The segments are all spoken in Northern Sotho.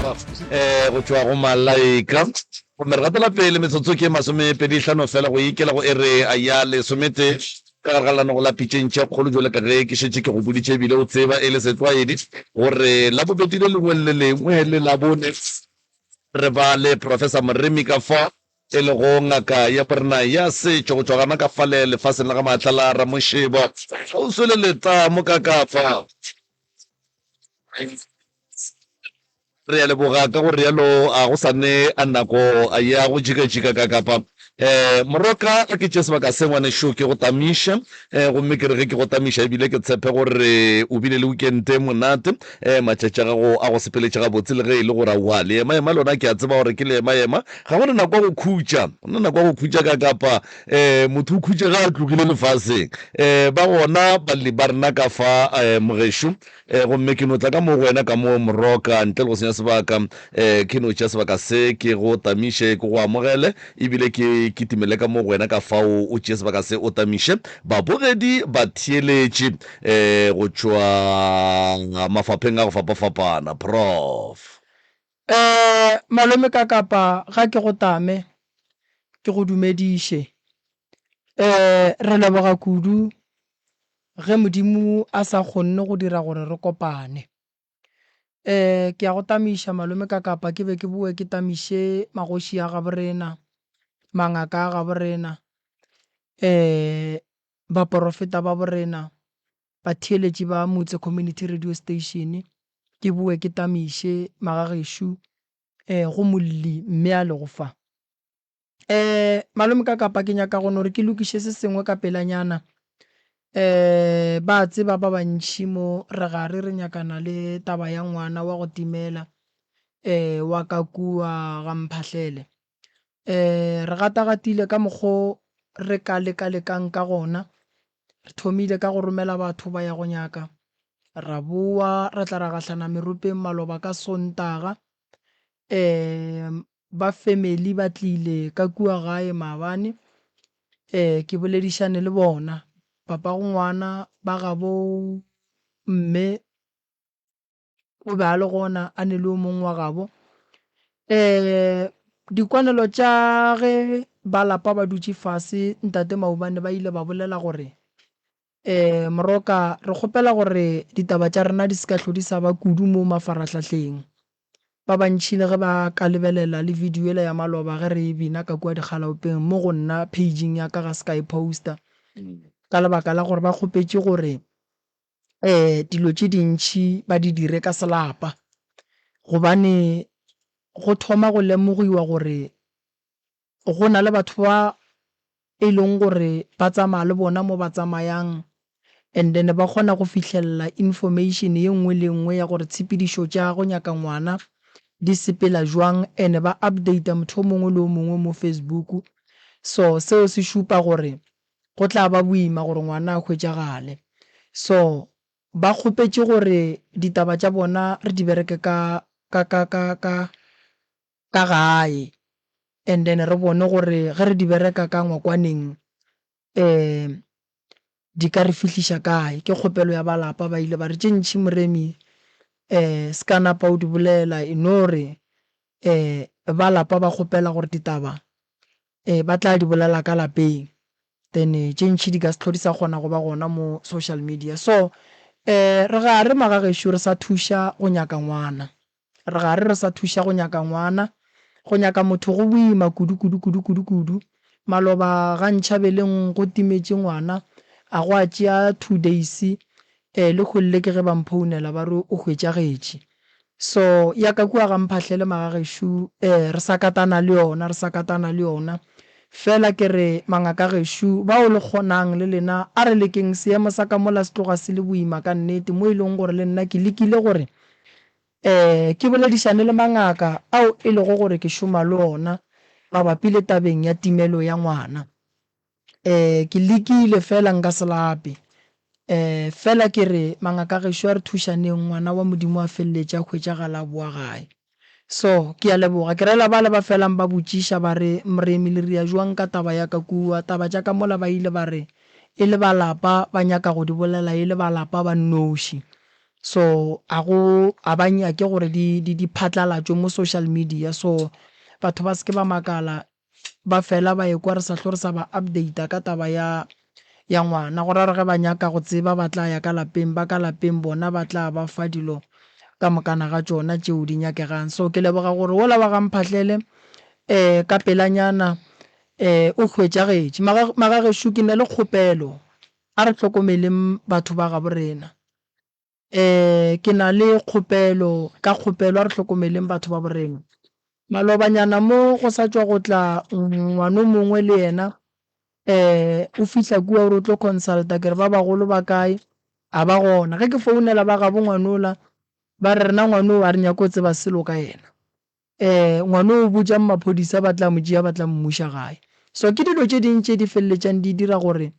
fa um go tšwa go Malaika. Gomme re gatela pele, metsotso ke masomepedihlano fela go ikela go ere ya lesometee ka gare ga lenanego la Pitšeng tše Kgolo. Bjalo ka ge ke šetše ke go boditše ebile o tseba e le setlwaedi gore Labobedi le lengwe le le lengwe le Labone re ba le Professor Moremi ka fa e lego ngaka ya borena ya setšo go tšwa gana ka fale lefaseng la ga Matlala Ramošebo kgauswi le letamo ka ka fa. Re a leboga ka go realo a go sa ne a nako ya go jikajika ka kapa. Um Moroka a ke tšee sebaka se ngwanešo ke go tamiše um gomme ke re ge ke go tamiša ebile ke tshepe gore o bile le weekend e monate um matšatši a gago a go sepeletše gabotse le ge e le gore aowa leemaema lona ke a tseba gore ke leemaema ga go na nako ya go khutša go na nako ya go khutša ka kapa um motho o khutše ga a tlogile lefaseng um ba gona balli ba rena ka fa um mogešo E, gomme ke no tla ka mo go wena ka mo, Moroka, ntle le go senya sebaka. E, ke no tšea sebaka se, ke go tamiše, ke go amogele, ebile ke kitimele ka mo go wena, ka fao o tšee sebaka se o tamiše babogedi, batheeletši, e, go tšwa mafapheng a go fapafapana. Prof. E, malome ka kapa ga ke go tame, ke go dumediše. E, re leboga kudu Ge Modimo a sa kgonne go dira gore re kopane. Ee, ke a go tamiša malome ka kapa ke be ke boe ke tamiše magoši a gaborena, mangaka a gaborena, ee, baporofeta ba borena, batheeletši ba Motse Community Radio Station, ke boe ke tamiše magagešo, ee, go molli mme a lego fa. Um malome ka kapa ke nyaka go no re ke lokiše se sengwe ka pelanyana. Um ba tseba ba bantši mo re gare re nyakana le taba ya ngwana wa go timela um wa ka kua ga Mphahlele. Um re gatagatile ka mokgo re ka lekalekang ka gona. Re thomile ka go romela batho ba ya go nyaka, ra bowa ra tla ra gahlana meropeng maloba ka Sontaga. Um Ba family ba tlile ka kua gae maabane, eh, ke boledišane le bona. Papago ngwana, ba gabo mme o be a le gona a ne le yo mongwe wa gabo. Eh, dikwanelo tša ge ba lapa ba dutše fase ntate maobane ba ile ba bolela gore, eh, Moroka re kgopela gore ditaba tša rena di se ka hlo di sa ba kudu mo mafarahlahleng. Ba bantši le ge ba ka lebelela le video yela ya maloba ge re e bina ka kua dikgalaopeng mo go nna page-ing ya ka ga se ka e poster ka lebaka la gore ba kgopetše gore um dilo tše dintši ba di dire ka selapa gobane go thoma go lemogiwa gore Go na le batho ba e leng gore ba tsamaya le bona mo ba tsamayang and then ba kgona go fihlelela information ye nngwe le nngwe ya gore tshepedišo tša go nyaka ngwana di sepela jwang and ba update-a motho o mongwe le o mongwe mo Facebook. So seo se šupa gore go tla ba boima gore ngwana a hwetšagale. So ba kgopetše gore ditaba tša bona re di bereke ka ka ka ka ka ka gae and then re bone gore ge re di bereka ka ngwakwaneng um di ka re fihliša kae. Ke kgopelo ya ba lapa, ba ile ba re tše ntši Moremi um se ka napa o di bolela e no re um ba lapa ba kgopela gore ditaba um ba tla di bolela ka lapeng then tše ntši di ka se hlo di sa kgona go ba gona mo social media. So um re gare magagešo re sa thuša go nyaka ngwana. Re gare re sa thuša go nyaka ngwana. Go nyaka motho go boima kudu, kudu, kudu, kudu, kudu. Maloba ga Ntšhabeleng go timetše ngwana, a gwa tšea two days, eh, le hwelle ke ge ba mphounela ba re o hwetšagetše. So, ya ka kua ga Mphahlele magagešo, eh, re sa katana le yona, re sa katana le yona. Fela ke re mangaka gešo, bao le kgonang le lena, a re lekeng seemo sa ka mola se tloga se le boima ka nnete, mo e leng gore le nna ke lekile gore Ee, ke boledišane le mangaka ao e lego gore ke šoma le ona mabapi le tabeng ya timelo ya ngwana. Ee, ke lekile fela nka se lape. Ee, fela ke re mangaka gešo a re thušaneng ngwana wa Modimo a feleletše a hwetšagala a boa gae. So, ke a leboga. Ke rela bale ba felang ba botšiša ba re, Mremi le ria jwang ka taba ya ka kua? Taba tša ka mola ba ile ba re e le ba lapa ba nyaka go di bolela e le ba lapa ba nnoši. So a go a ba nyake gore di di di phatlalatšwe mo social media so batho ba se ke ba makala ba fela ba ekwa re sa hlwe re sa ba update-a ka taba ya ya ngwana. Go ra gore ge ba nyaka go tseba ba tla ya ka lapeng, ba ka lapeng bona ba tla ba fa dilo ka mokana ga tšona tšeo di nyakegang. So ke leboga gore wola wa ga Mphahlele um ka pelanyana um o hwetšagetše. Magagešo ke na le kgopelo, a re hlokomeleng batho ba gabo rena. Ee, ke na le kgopelo, ka kgopelo a re hlokomeleng batho ba borena. Malobanyana mo go sa tšwa go tla ngwano mongwe le yena um o fihla kua o re o tlo consulta, ke re ba bagolo ba kae? A ba gona. Ge ke founela ba gabo ngwanola ba re rena ngwanoo ga re nyake go tseba selo ka yena. Eh, ngwana o botšang maphodisa ba tla mo tšea ba tla mmuša gae. So ke dilo tše ding tše di feleletšang di dira gore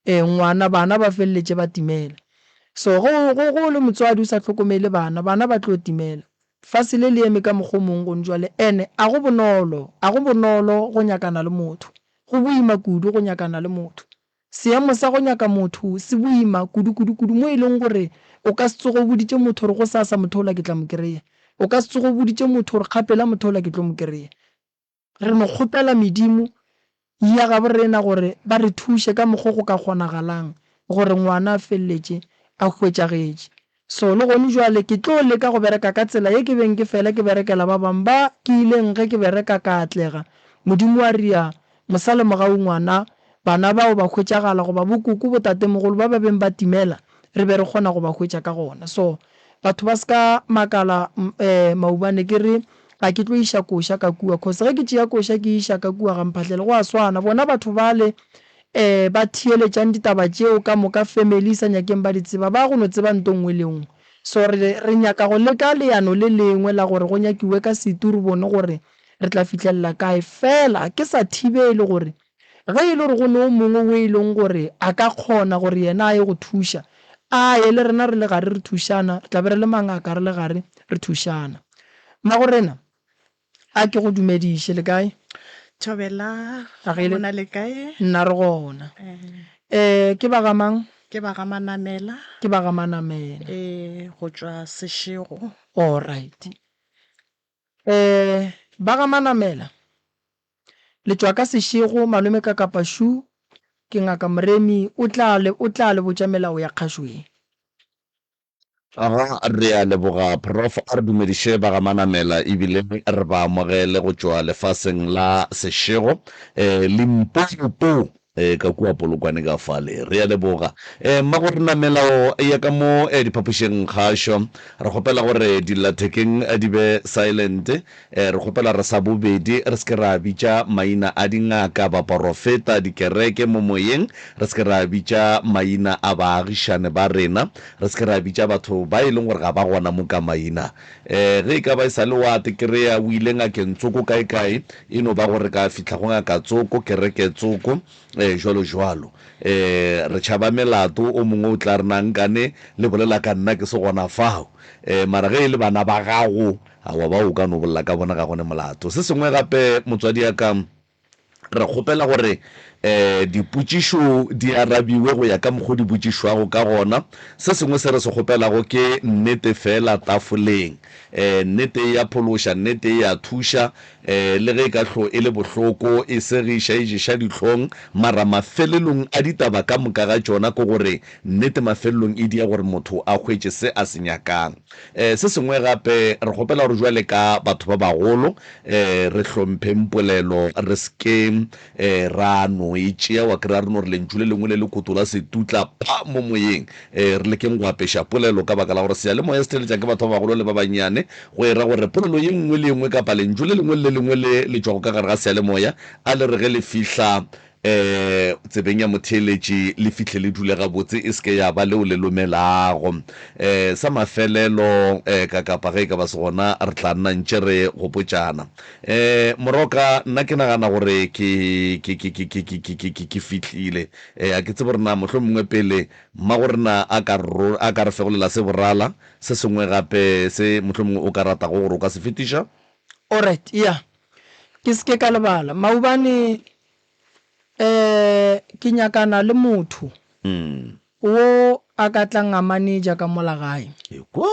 eh ngwana, bana ba feleletše ba timela. So ge o, go, go o le motswadi o sa hlokomele bana, bana ba tlo timela. Fase le le eme ka mokgwa o mongwe gone jwale ene a go bonolo, a go bonolo go nyakana le motho. Go boima kudu go nyakana le motho. Seemo sa go nyaka motho se boima kudu-kudu-kudu mo e leng gore o ka se tsoge o boditše motho gore gosasa motho ola ke tla mo kry-a. O ka se tsoge o boditše motho gore kgapela motho ola ke tlo mo kry-a. Re no kgopela medimo ya gabo rena gore ba re thuše ka mokgo go ka kgonagalang gore ngwana a feleletše a hwetšagetše. So le gone jwale ke tlo leka go bereka ka tsela ye ke beng ke fela ke berekela ba bang ba ke ileng ge ke bereka ka atlega. Modimo wa ria mosale mogau ngwana, bana bao ba hwetšagala goba bo koko bo tatemogolo ba ba beng ba timela re be re kgona go ba hwetša ka gona. So batho ba ska makala maubane ke re ga ke tlo iša koša ka kua cause ge ke tšea koša ke iša ka kua ga Mphahlele go a swana bona batho bale E, ba theeletšang ditaba tšeo ka moka family e sa nyakeng ba di tseba, ba go no tseba nto nngwe le nngwe. So re, re nyaka go leka leano le lengwe la gore go nyakiwe ka setu re bone gore re tla fihlelela kae. Fela ke sa thibele gore ge e le gore go ne o mongwe o e leng gore a ka kgona gore yena a ye go thuša, a ye le rena re le gare re thušana, re tla be re le mangaka re le gare re thušana. Mmagorena, A ke go dumediše, le kae? Thobela, A ge le, mona le kae? Nna re gona. Eh, ke ba ga mang? Ke ba ga Manamela. Ke ba ga Manamela. Eh, go tšwa Seshego. All right. Eh, ba ga Manamela, le tšwa ka Seshego, malome ka Kapašu, ke Ngaka Moremi, o tla le, o tla le botša melao ya kgašo ye. Aga, re a leboga Prof. A re dumediše ba ga Manamela ebile re ba amogele go tšwa lefaseng la Seshego, Limpopo, ka kua Polokwane ka fale. Re a leboga. Mmagorena, melao ya ka mo diphapošeng kgašo, re kgopela gore dillathekeng di be silent. Re kgopela re sa bobedi re se ke ra bitša maina a dingaka, baporofeta, dikereke mo moyeng, re se ke ra bitša maina a baagišane ba rena, re se ke ra bitša batho ba e leng gore ga ba gona mo ka maina. Ge e ka ba e sa le wa te kry-a o ile ngakeng tsoko kae-kae, e no ba gore ka fihla go ngaka tsoko, kereke tsoko, jwalo jwalo. Re tšhaba melato, o mongwe o tla re na nkane le bolela ka nna ke se gona fao. Mara ge e le bana ba gago, Aowa, bao o ka no bolela ka bona ga go ne molato. Se sengwe gape, motswadi ya ka, re kgopela gore um dipotšišo di arabiwe go ya ka mokgo di botšišwago ka gona. Se sengwe se re se kgopelago ke nnete feela tafoleng. Um nnete e a phološa, nnete e a thuša, um le ge e ka hlo e le bohloko, e segiša, e ješa dihlong, mara mafelelong a ditaba ka moka ga tšona ke gore nnete mafelelong e dia gore motho a hwetše se a se nyakang. Se sengwe gape, re kgopela gore bjale ka batho ba bagolo re hlompheng polelo, re se ke ra no e tšea wa kry-a re no re lentšu le lengwe le lekoto la setutla pha mo moyeng. Re lekeng go apeša polelo ka baka la gore seyalemoya se theeletša ke batho ba bagolo le ba bannyane, go e ra gore polelo ye nngwe le ye nngwe kapa lentšu le lengwe le le lengwe le le tšwago ka gare ga seyalemoya a le re ge le fihla um tsebeng ya motheeletši le fihle le dule gabotse e se ke ya ba leo le lomelago. Um sa mafelelo um ka kapa ge e ka ba se gona re tla nna ntše re gopotšana. Um Moroka nna ke nagana gore ke ke ke ke ke ke ke ke ke ke fihlile. Um a ke tsebe gore na mohlomongwe pele mmagorena a ka ro a ka re fegolela se borala se sengwe gape se mohlomongwe o ka ratago gore o ka se fetiša. Alright, ya. Ke se ke ka lebala. Maobane Eh, ke nyakana le motho wo a ka tlang a manager ka mola gae. Ekwa.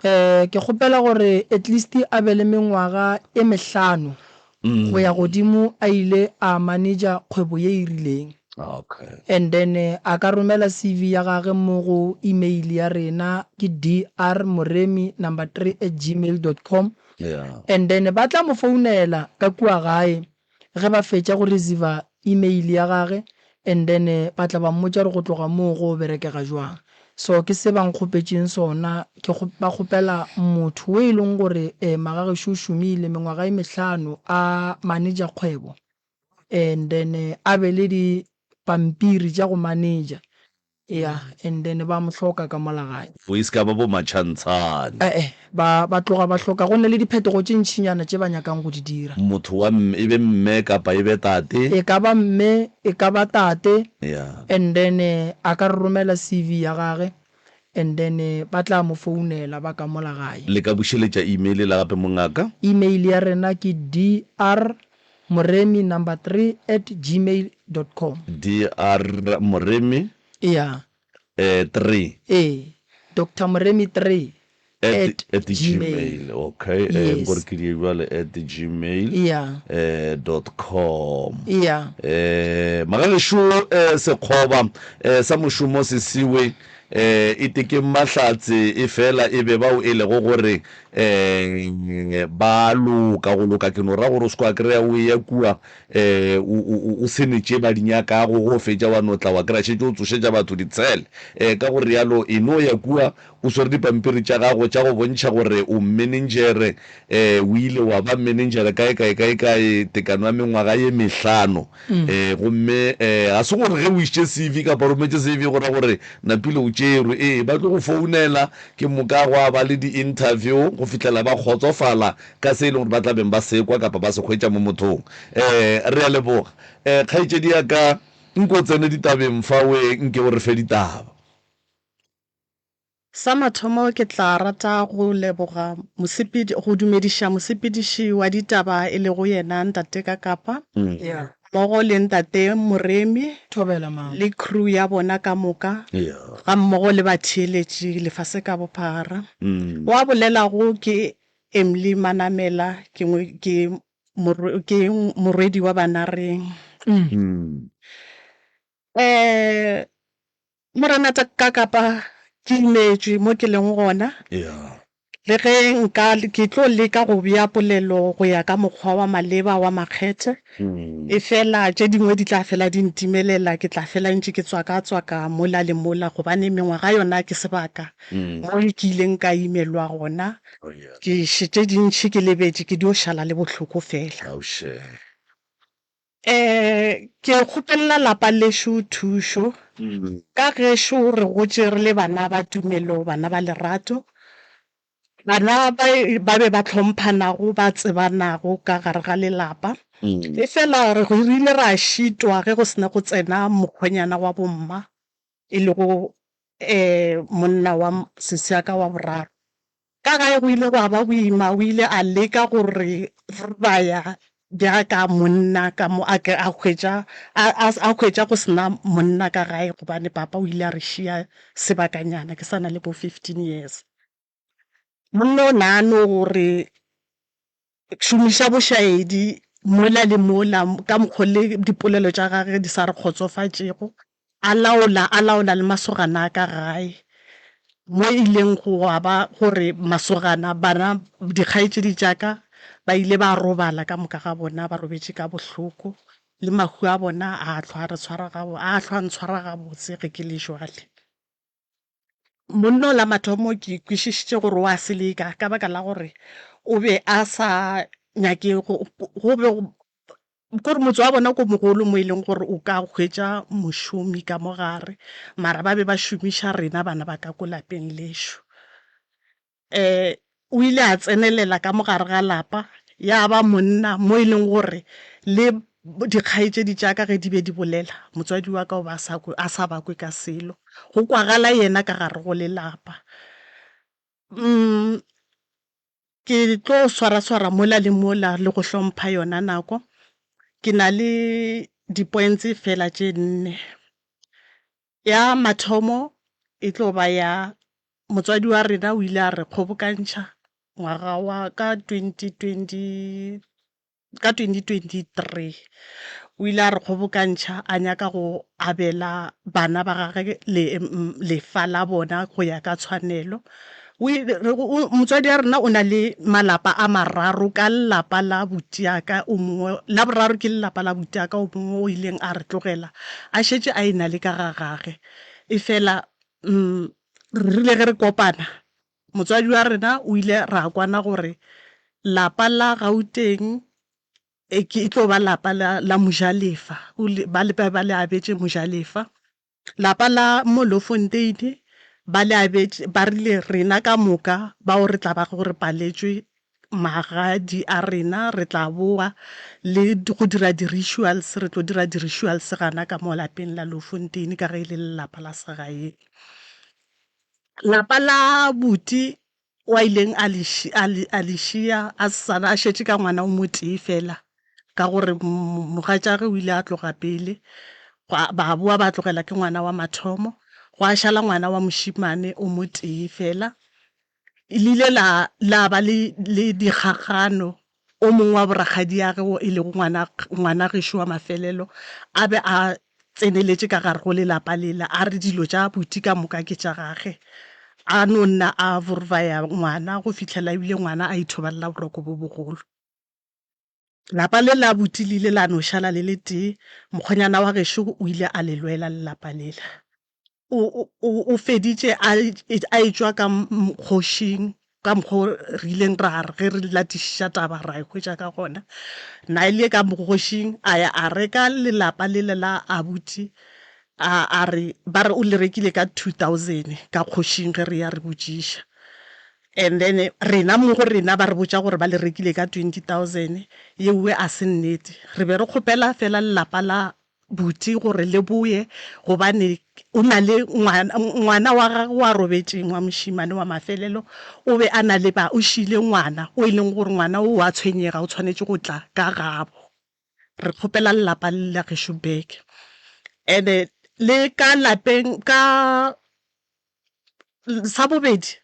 Eh, ke kgopela gore at least a be le mengwaga e mehlano go ya godimo a ile a manager kgwebo ye e rileng. Okay. And then a ka romela CV ya gage mo go email ya rena ke drmoremi number 3 at gmail dot com. Yeah. And then ba tla mo founela ka kua gae ge ba fetša go receiver email ya gage and then ba tla ba mmotša gore go tloga moo go berekega jwang. So ke se ba nkgopetšeng sona, ke ba kgopela motho o e leng gore magagešo o šomile mengwaga e mehlano a manager kgwebo and then a be le dipampiri tša go manager. Ya, and then ba mo hloka ka mola gae. Fo e se ka ba bo matšhantshane. E-e, ba, ba tloga ba hloka. Go na le diphetogo tše ntšinyana tše ba nyakang go di dira. Motho wa mme, e be mme kapa e be tate. E ka ba mme, e ka ba tate. Ya. And then a ka re romela CV ya gage, and then ba tla mo founela ba ka mola gae. Le ka bušeletša email yela gape, mongaka? Email ya rena ke DR Moremi number 3 at gmail dot com. DR Moremi Eya. 3. Ee, Doctor Moremi 3 At, at at gmail. gmail. Okay, Yes. nkore ke die bjale at gmail Eya. dot com. Eya. Magagešo sekgoba sa mošomo se siwe e te ke mahlatse e fela e be bao e lego gore ba loka. Go loka ke no ra gore o se ke wa kry-a o eya kua o se ne tše ba di nyakago, ge o fetša wa no tla wa kry-a šetše o tsošetša batho ditshele. Ka go realo e no ya kua o swere dipampiri tša gago tša go bontšha gore o mmenenjere, o ile wa ba mmenenjere kae kae kae kae tekano ya mengwaga ye mehlano. Gomme ga se gore ge o išitše CV kapa o rometše CV go ra gore napile o tšerwe. Ee, ba tlo go founela, ke moka gwa ba le di-interview go fihlela ba kgotsofala ka se e leng gore ba tla beng ba se kwa kapa ba se hwetša mo mothong. Re a leboga. Kgaetšedi ya ka, nko tsene ditabeng fa we nke o re fe ditaba. Sa mathomo ke tla rata go leboga mosepedi, go dumediša mosepediši wa ditaba e lego yena Ntate Kakapa, mmogo le Ntate Moremi Thobela mama. le crew ya bona ka moka, gammogo le batheeletši lefase ka bophara. Wa bolelago ke Emily Manamela, ke, ke, ke morwedi wa Banareng. Morena Kakapa, ke imetšwe mo ke leng gona. Le ge nka, ke tlo leka go bea polelo go ya ka mokgwa wa maleba wa makgethe, efela tše dingwe di tla fela di ntimelela, ke tla fela ntše ke tswaka-tswaka mola le mola, gobane mengwaga yona ke sebaka mo ke ileng ka imelwa gona. Ke še tše dintši ke lebetše, ke dio šala le bohloko fela. Ke kgopelela lapa lešo thušo. Ka gešo re gotše re le bana ba tumelo, bana ba lerato, bana ba ba be ba hlomphanago, ba tsebanago ka gare ga lelapa. Efela re ile ra šitwa ge go sena go tsena mokgonyana wa bomma, e lego monna wa sesi wa ka wa boraro. Ka gae go ile gwa ba boima, o ile a leka go re baya bjaka monna ka mo a ke a hwetša a, a, a hwetša go se na monna ka gae gobane papa o ile a re šia sebakanyana ke sa na le bo 15 years. Monna o na a no re šomiša bošaedi mola le mola ka mokgo le dipolelo tša gage di sa re kgotsofatšego, a laola, a laola le masogana a ka gae, mo e ileng gwa ba gore masogana, bana, dikgaetšedi tša ka ba ile ba robala ka moka ga bona ba robetše ka bohloko, le mahu a bona a hlwa a re tshwara a hlwa a ntshwara gabotse ge ke le jwale. Monna la mathomo ke kwešišitše gore o a seleka ka baka la gore o be a sa nyake go, go be kore motse wa bona ko mogolo mo e leng gore o ka hwetša mošomi ka mo gare, mara ba be ba šomiša rena bana ba ka ko lapeng lešo. O ile a tsenelela ka mo gare ga lapa, ya ba monna mo e leng gore le dikgaetšedi tša ka ge di be di bolela, motswadi wa ka o be a sa kwe, a sa ba kwe ka selo. Go kwagala yena ka gare go lelapa. Ke tlo swaraswara mola le mola le go hlompha yona nako. Ke na le di-points fela tše nne. Ya mathomo. e tlo ba ya motswadi wa rena o ile a re kgobokantšha ngwaga wa ka 2020 ka 2023 o ile a re kgobokantšha a nyaka go abela bana ba gagwe le, lefa la bona go ya ka tshwanelo. O motswadi wa rena o na le malapa a mararo ka lelapa la butiaka o mongwe, la boraro ke lelapa la butiaka o mongwe o ileng a re tlogela a šetše a e na le ka ga gage. Efela re rile ge re kopana Motswadi wa rena o ile ra kwana gore lapa la Gauteng e ke e tlo ba lapa la, la Mojalefa, o le, ba le ba le abetše Mojalefa. Lapa la mo Lofontein ba le abetše, ba rile rena ka moka bao re tla bago re paletšwe magadi a rena re tla boa le go dira di-rituals, re tlo dira di-rituals gana ka mo lapeng la Lofontein ka ge e le lelapa la segaeng. Lapa la buti wa ileng a le a le a le šia a sa a šetše ka ngwana o motee fela ka gore mogatšagwe o ile a tloga pele gwa ba boa ba tlogela ke ngwana wa mathomo gwa šala ngwana wa mošemane o motee fela. Le ile la la ba le le dikgakgano O mongwe wa borakgadiage wo e lego ngwana, ngwana gešo wa mafelelo, a be a tseneletše ka gare go lelapa lela, a re dilo tša buti ka moka ke tša gage. A no nna a vorvaya ngwana go fihlela ebile ngwana a ithobalela boroko bo bogolo. Lapa le la buti le ile la no šala le le tee, mokgonyana wa gešo o ile a le lwela lelapa lela. O, o, o feditše a, a etšwa ka kgošing, ka mokgwa o re ileng ra re ge re latišiša taba ra e hwetša ka gona. Na ile ka bogošing a ya a reka lelapa lele la abuti, a, a re ba re o le rekile ka 2000 ka kgošing ge re ya re botšiša. And then rena mo go rena ba re botša gore ba le rekile ka 20000, yeuwe a se nnete. Re be re kgopela fela lelapa la buti gore le boye gobane o na le ngwana, ngwana wa gagwe wa robetšeng wa mošemane wa mafelelo o be a na le ba, o šiile ngwana o e leng gore ngwana o a tshwenyega o tshwanetše go tla ka gabo. Re kgopela lelapa le la gešo back. And-e le ka lapeng ka sa bobedi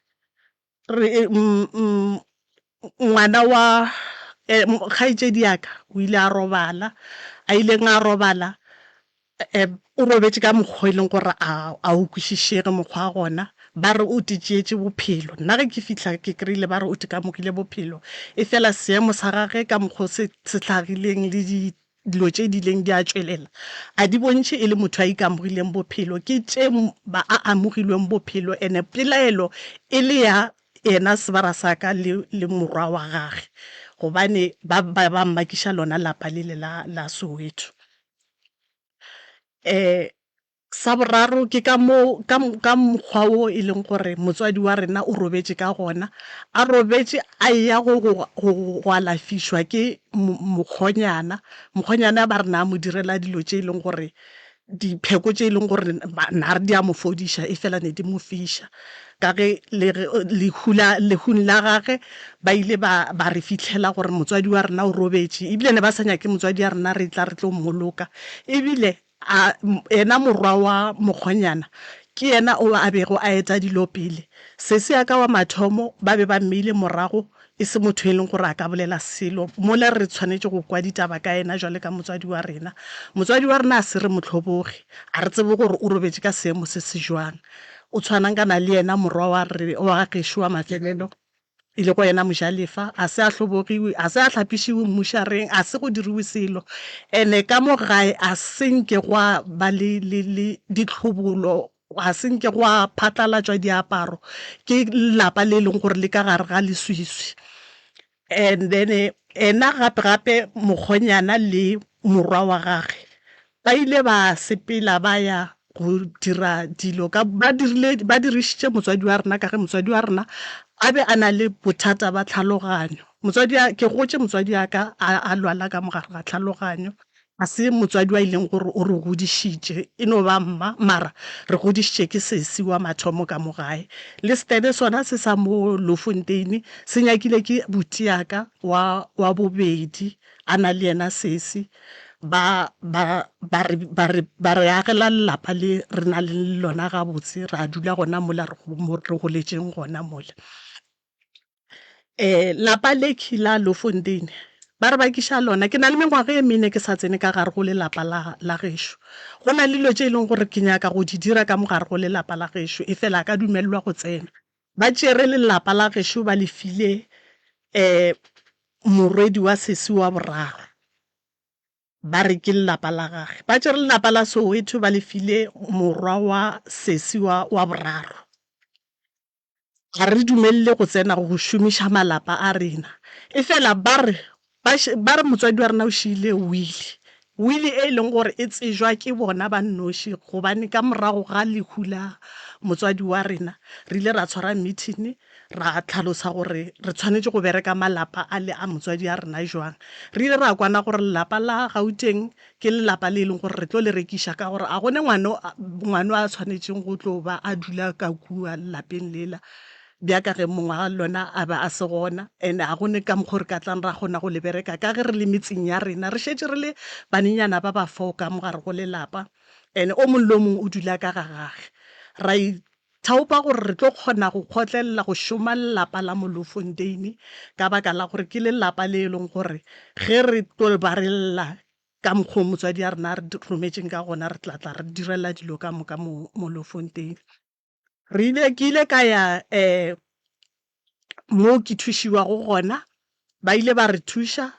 Re ngwana wa kgaetšedi ya ka o ile a robala, a ileng a robala o robetše ka mokgwa e leng gore a o kwešišege mokgwa wa gona, ba re o titšeetše bophelo. Nna ge ke fihla ke kry-ile ba re o tikamogile bophelo, efela seemo sa gage ka mokgwa o se se hlagileng le dilo tše di ileng di a tšwelela a di bontšhe e le motho a ikamogileng bophelo, ke tše ba a amogilweng bophelo ene pelaelo e le ya yena sebara sa ka le, le morwa wa gage gobane ba ba ba mmakiša lona lapa lele la, la Soweto. Um Sa boraro, ke ka mo, ka, ka mokgwa wo e leng gore motswadi wa rena o robetše ka gona, a robetše a eya go, go, go, go alafišwa ke mo, mokgonyana. Mokgonyana ba re na a mo direla dilo tše e leng gore, dipheko tše e leng gore ba, na re di a mo fodiša, efela ne di mo fiša. Ka ge le ge lehu la, lehung la gage ba ile ba, ba re fihlela gore motswadi wa rena o robetše, ebile ne ba sa nyake motswadi wa rena re tla re tlo mmoloka. Ebile A yena morwa wa mokgonyana ke yena o a bego a eta dilo pele. Sesi ya ka wa mathomo ba be ba mmeile morago e se motho e leng gore a ka bolela selo mola re tshwanetše go kwa ditaba ka yena jwale ka motswadi wa rena. Motswadi wa rena a se re mo hloboge, a re tsebe gore o robetše ka seemo se se jwang. O tshwanankana le yena morwa wa wa gešo wa mafelelo. E lego yena Mojalefa, a se a hlobogiwe, a se a hlapišiwe mmušareng, a se go diriwe selo. Ene ka mo gae a se nke gwa ba le, le, le ditlhobolo, ga se nke gwa phatlalatšwa diaparo. Ke lapa le e leng gore le ka gare ga leswiswi. And then ena gape gape mokgonyana le morwa wa gage ba ile ba sepela ba ya go dira dilo ka ba dirile ba dirišitše motswadi wa rena ka ge motswadi wa rena a be a na le bothata ba tlhaloganyo. Motswadi wa ke gotše motswadi wa ka a a lwala ka mogare ga tlhaloganyo. Ga se motswadi wa e leng gore o re godišitše, e no ba mma mara re godišitše ke sesi wa mathomo ka mo gae. Le setene sona se sa mo Lofontein se nyakile ke buti ya ka wa wa bobedi a na le yena sesi. Ba ba ba re ba re ba re agela lelapa le re na le lona gabotse, ra dula gona mola re mo re goletšeng gona mola. Lapa lekhwi la Louwfontein ba re bakiša lona, ke na le mengwaga e mene ke sa tsene ka gare go lelapa la la gešo. Go na le dilo tše e leng gore ke nyaka go di dira ka mo gare go lelapa la gešo, efela ga ka dumelelwa go tsena. Ba tšere lelapa la gešo ba le file morwedi wa sesi wa boraro. Ba re ke lelapa la gage. Ba tšere lelapa la Soweto ba le file morwa wa sesi wa wa boraro. Ga re dumelele go tsena go šomiša malapa a rena. Efela ba re ba ba re motswadi wa rena o šiile wili. Wili e leng gore e tsejwa ke bona ba nnoši gobane ka morago ga lehu la motswadi wa rena re ile ra tshwara meeting ra hlalosa gore re tshwanetše go bereka malapa a le a motswadi a rena jwang. Re ile ra kwana gore lelapa la Gauteng ke lelapa le e leng gore re tlo le rekiša ka gore a gone ngwano ngwano a tshwanetšeng go tlo ba a dula ka kua lelapeng lela bja ka ge mongwe wa lona a ba a se gona and a gone ka mokgwa re ka tlang ra kgona go le bereka ka ge re le metseng ya rena re šetše re le banenyana ba ba fo ka mogare go lelapa and o mongwe le o mongwe o dula ka ga gage ra Thaopa gore re tlo kgona go kgotlelela go šoma lelapa la Molofonteine ka baka la gore ke lelapa le e leng gore ge re tlo ba re lla ka mokgwa o motswadi a rena a re rometšeng ka gona re tla tla re direla dilo ka moka mo Molofonteine. Re ile, ke ile ka ya um mo ke thušiwago gona, ba ile ba re thuša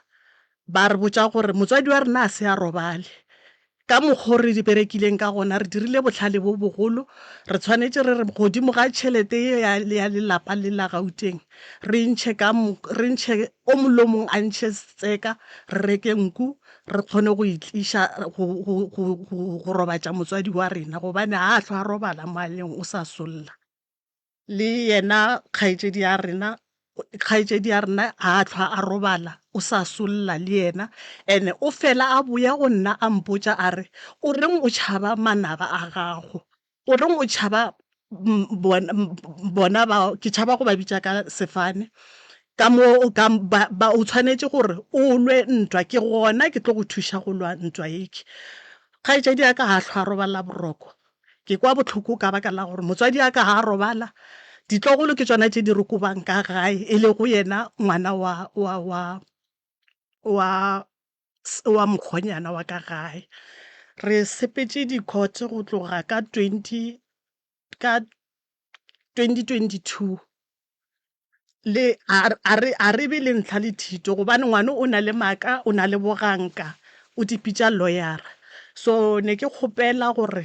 ba re botša gore motswadi wa rena a se a robale. Ka mokgo re berekileng ka gona re dirile bohlale bo bogolo, re tshwanetše re re godimo ga tšhelete ye ya, ya lelapa le la Gauteng re ntšhe ka re ntšhe o mongwe le o mongwe a ntšhe setseka re reke nku re kgone go e tliša go, go, go, go, go robatša motswadi wa rena gobane ga a hlwa a robala mo a leng o sa solla. Le yena kgaetšedi ya rena, kgaetšedi ya rena ga a hlwa a robala, o sa solla le yena. And-e o fela a boya go nna a mpotša a re, o reng o tšhaba manaba a gago? O reng o tšhaba bona ba, ke tšhaba go ba bitša ka sefane, ka mo ka ba, ba, o tshwanetše gore o lwe ntwa, ke gona ke tlo go thuša go lwa ntwa yeke. Kgaetšedi ya ka ga a hlwa a robala boroko, Ke kwa bohloko ka baka la gore motswadi wa ka ga a robala, ditlogolo ke tšona tše di re kobang ka gae, e lego yena ngwana wa, wa, wa, wa, wa mokgonyana wa ka gae. Re sepetše di-court go tloga ka twenty, ka 2022. Le a, a re, a re be le ntlha le thito gobane ngwano o na le maaka, o na le boganka, o di pitša lawyer-a. So ne ke kgopela gore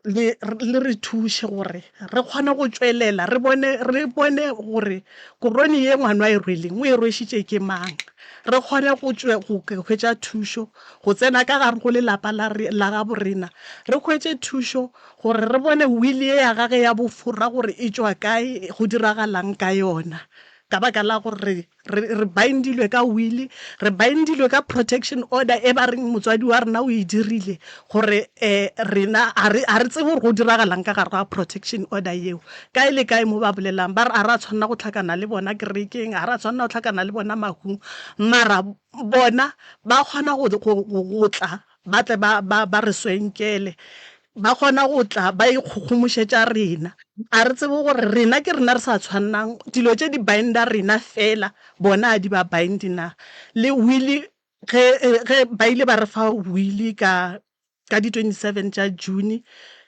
le, le re thuše gore re kgone go tšwelela re bone, re bone gore korone ye ngwano a e rweleng o e rwešitše ke mang. Re kgone go tšwe, go hwetša thušo go tsena ka gare go lelapa la, la gabo rena, re hwetše thušo Gore re bone wili ye ya gage ya bofora gore e tšwa kae, go diragalang ka yona. Ka baka la gore re, re, re bindilwe ka wili, re bindilwe ka protection order e ba reng motswadi wa rena o e dirile, gore um rena ga re, ga re tsebe gore go diragalang ka gare ga protection order yeo. Kae le kae mo ba bolelang, ba re ga ra tshwanela go hlakana le bona kerekeng, ga ra tshwanela go hlakana le bona mahung, mara bona ba kgona go, go, go, go tla ba tle ba, ba, ba re swenkele. Ba kgona go tla ba ikgogomošetša rena. A re tsebe gore rena ke rena re sa tshwannang. Dilo tše di binda rena fela, bona a di ba binde na. Le wili, ge, ge ba ile ba re fa wili ka, ka di 27 tša June,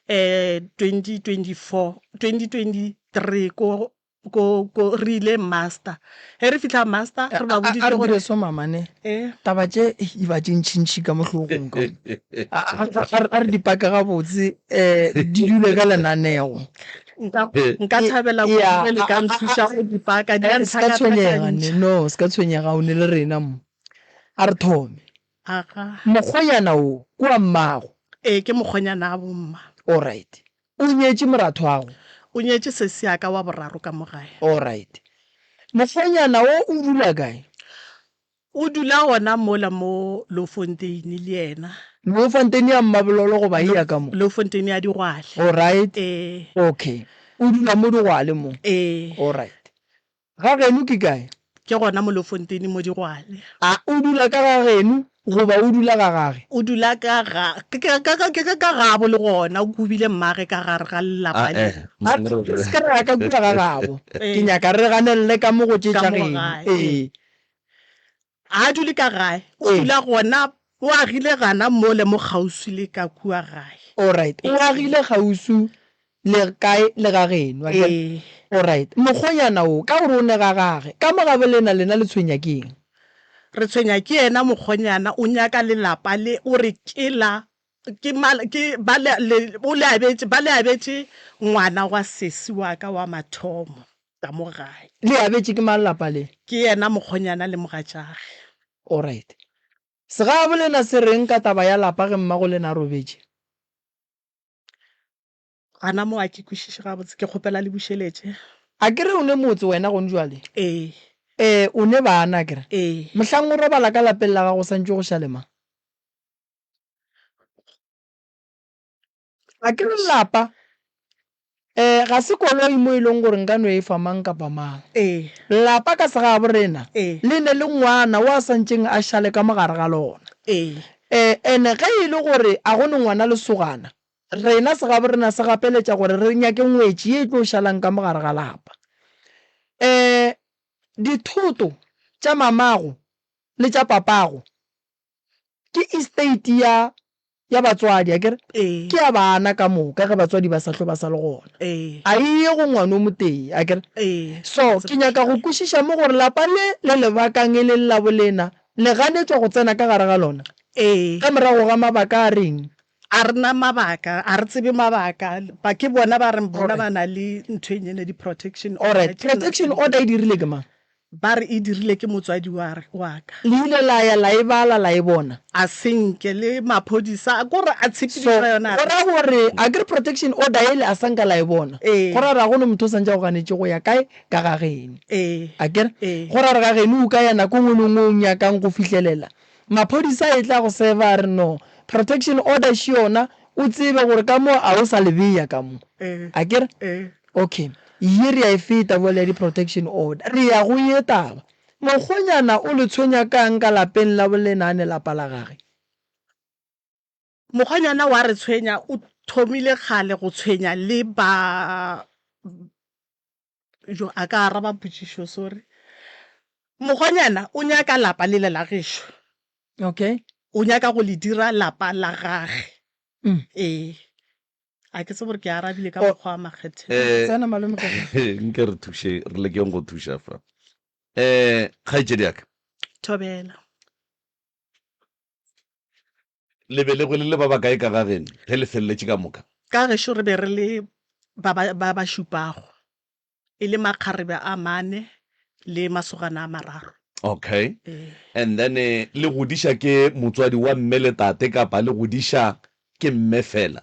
2024, 2023 ko ko ko re ile master ge re fihla master re ba boditše gore so mama ne eh. taba tše e ba tše ntšhintšhi ka mo hlogong ka a re di pake gabotse um di dule ka lenaneo nka thabela kudu le ka nthuša go di paka di a se ka tshwenyega ne no se ka tshwenyega o ne le rena mo a re thome aga mokgonyana o ke wa mmago ee ke mokgonyana a bomma all right O nyetše morathwago? O nyetše sesi ya ka wa boraro ka mo gae. Alright. Mokgonyana wo o dula kae? O dula gona mola mo Louwfontein le yena. Louwfontein ya Mmabololo goba ye ya ka mo? Louwfontein ya Digwale. Alright. Ee. Okay. O dula mo Digwale mo? Ee. Alright. Ga geno ke kae? Ke gona mo Louwfontein mo Digwale. A o dula ka ga geno? Goba o dula ga gage? O dula ka ga, ke ka, ka, ka, ke ka gabo le gona, o kubile mmage ka gare ga lelapa le. A re se ke ra ya ka kua ga gabo. Ke nyaka re ganelele ka mo go tše tša geno. Ee. Ga a dule ka gae, o dula gona, o agile gana mole mo kgauswi le ka kua gae. Alright, o agile kgauswi le kae le ga geno, akere? Ee. Alright, mokgonyana wo, ka gore o ne ga gage, ka mo gabo lena, lena le tshwenya ke eng? Re tshwenya ke yena mokgonyana, o nyaka lelapa le, o re ke la, ke mal, ke ba le, le, o le abetše, ba le abetše ngwana wa sesi wa ka wa mathomo ka mo gae. Le abetše ke mang lapa le? Ke yena mokgonyana le mogatšage. Alright. Segabo lena se reng ka taba ya lapa ge mmago lena a robetše? Gana mo a ke kwešiše gabotse, ke kgopela le bušeletše. Akere o ne motse wena gone jwale? Ee. Ee, o ne bana akere? Ee. Mohlang o robala ka lapeng la gago o santše go šale mang? Akere lapa um ga se koloi mo e leng gore nka no e fa mang kapa mang. Ee. Lapa ka segabo rena Ee. le ne le ngwana o a santšeng a šale ka mo gare ga lona. Ee. Um ene ge e le gore a go ne ngwana lesogana, Rena segabo rena se gapeletša gore re nyake ngwetši ye e tlo šalang ka mo gare ga lapa. Um dithoto tša mamago le tša papago ke estate ya ya batswadi akere? Ee. Ke ya bana ka moka ge batswadi ba sa hlwe ba sa le gona. Ee. A e ye go ngwana o motee akere? Ee. So ke nyaka go kwešiša mo gore lapa le le lebakang e leng la bolena le ganetšwa go tsena ka gare ga lona? Ee. Ka morago ga mabaka a reng? A re na mabaka, a re tsebe mabaka. Ba ke bona ba reng bona ba na le ntho e nyene di-protection order. Alright, protection order e dirile ke mang? Ba re e dirile ke motswadi wa wa ka. Le ile la ya la e bala la e bona? A se nke le maphodisa, ko re a So, tshepedišo ya yona a go re. ra gore akere protection order ele a sa nka la e bona? Ee. Go ra gore ga go ne motho o santše a go ganetše go ya kae? Ka ga geno. Ee. Akere? Ee. Go ra gore ga geno o ka ya nako e nngwe le nngwe o nyakang go fihlelela. Maphodisa a etla go server a re no, protection order še yona, o tsebe gore ka mo a o sa le beya ka mo. Akere? Okay, ye re a e feta bjale ya di protection order, re ya go ye taba. Mokgonyana o le tshwenya kang ka lapeng la bolenane lapa la gage? Mokgonyana wa re tshwenya, o thomile kgale go tshwenya le ba. Jo, a ka araba potšišo, sorry. Mokgonyana o nyaka lapa lele la gešo. Okay. O nyaka go le dira lapa la gage. Mm. Ee. A ke tsebe gore ke arabile ka Oh. mokgwa wa makgethelo. Eh, Tsena malome ka. nke re thuše, re lekeng go thuša fa. Eh, kgaetšedi ya ka, Thobela. Le belegwe le le ba bakae ka ga geno ge le feleletše ka moka? Ka gešo re be re le ba ba, ba ba šupago, e le makgarebe a mane le masogana a mararo. Okay. Ee. And then le godiša ke motswadi wa mme le tate kapa le godiša ke mme fela?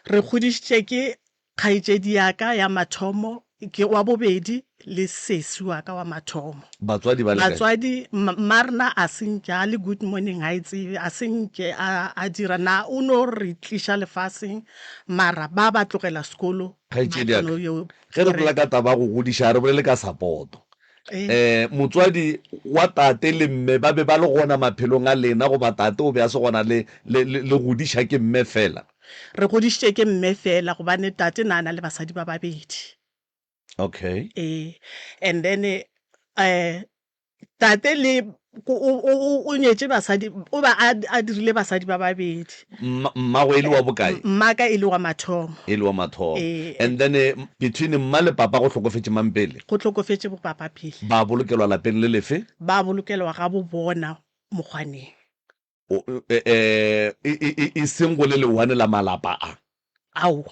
Re godišitše ke Kgaetšedi ya ka ya mathomo ke wa bobedi le sesi wa ka wa mathomo. Batswadi ba le kae? Batswadi, mma rena a se nke a le good morning ga e tsebe, a se nke a, a dira na o no re tliša lefaseng mara ba ba tlogela sekolo ba Kgaetšedi ya ka, no yo ge re bolela bereka. ka taba ya go godiša ga re bolele ka sapoto. Ee. Um motswadi wa tate le mme ba be ba le gona maphelong a lena goba tate o be a se gona le, le, le, le godiša ke mme fela? Re godišitše ke mme fela gobane tate na na le basadi ba babedi. Okay. Ee, and then eh tate le o, o, o nyetše basadi, o ba a, a dirile basadi ba babedi. Mma, mmago e le wa bokae? Mmaka e le wa mathomo. E le wa mathomo. Ee. And then eh, between mma le papa go hlokofetše mang pele? Go hlokofetše bo papa pele. Ba bolokelwa lapeng le lefe? Ba bolokelwa ga bo bona mokgwaneng. O, e, e, e, e seng go le lewane la malapa a? Aowa.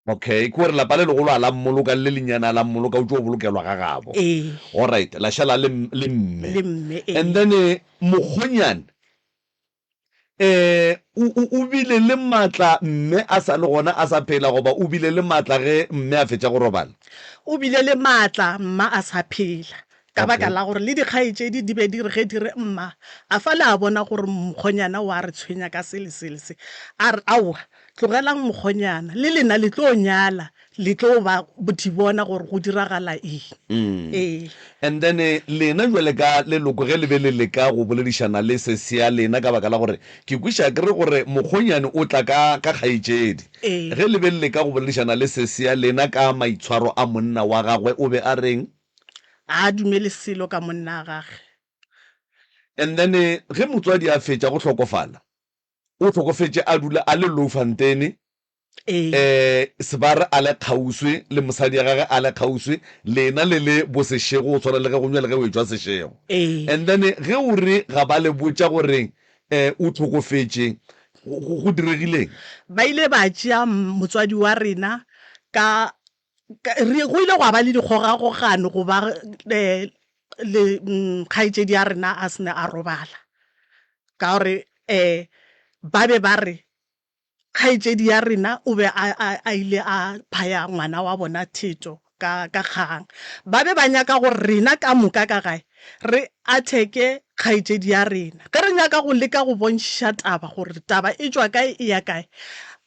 Okay, ke gore lapa le legolo a la mmoloka le le lennyane a la mmoloka, o tšo bolokelwa ga gabo. Ee. Alright, la šala le, le mme. Le mme, ee. And then eh, mokgonyane eh, o, o, o bile le maatla mme a sa le gona a sa phela goba o bile le maatla ge mme a fetša go robala? O bile le maatla mma a sa phela. Ka baka Okay. la gore le dikgaetšedi di be di re ge di re, Mma, a fa le a bona gore mokgonyana o a re tshwenya ka se le se le se? A re, Aowa. Tlogelang mokgonyana, le lena le tlo nyala, le tlo ba di bona gore go diragala eng. Ee. And then lena jwale ka leloko ge le be le leka go boledišana le sesi ya lena ka baka la gore ke kweša ke re gore mokgonyane o tla ka ka kgaetšedi. Ee. Ge le be le leka go boledišana le sesi ya lena ka maitshwaro a monna wa gagwe o be a reng? Ga a dumele selo ka monna wa gage. And then ge motswadi a fetša go hlokofala O hlokofetše a dula a le Louwfontein, Ee. Sebare a le kgauswi le mosadi ya gage a le kgauswi, lena le le bo Seshego go swana le ge go nywa le ge o etšwa Seshego. Ee. And then ge o re ga ba le botša gore o hlokofetše, go, go diregileng? Ba ile ba tšea motswadi wa rena ka, ka, re, go ile gwa ba le dikgogakgogano go ba le kgaetšedi ya rena a se ne a robala. Ka gore um ba be ba re kgaetšedi ya rena o be a, a, a ile a phaya ngwana wa bona theto ka, ka kgang. Ba be ba nyaka gore rena ka moka ka gae re atheke kgaetšedi ya rena. Ge re nyaka go leka go bontšha taba gore taba e tšwa kae e ya kae,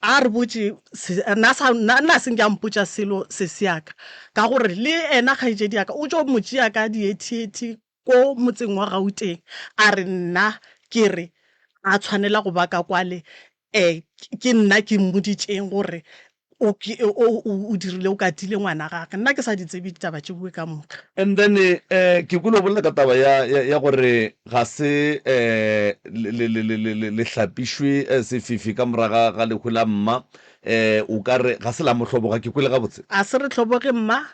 a re botše, se, nna sa, nna, nna se nke a mpotša selo sesi ya ka. Ka gore le yena kgaetšedi ya ka o tšo mo tšea ka diethiethi ko motseng wa Gauteng, a re nna ke re a tshwanela go ba ka kwale, um ke nna ke mmoditšeng gore o, o, o, o dirile, o katile ngwana gage. Nna ke sa di tsebe ditaba tšeoe ka moka. And then um ke kwele o bolela ka taba ya, ya, ya gore ga se um le, le, le, le, le, le hlapišwe sefifi ka moraga ga lehu la mma, um o ka re ga se la mo hloboga, ke kwele gabotse? A se re hloboge mma,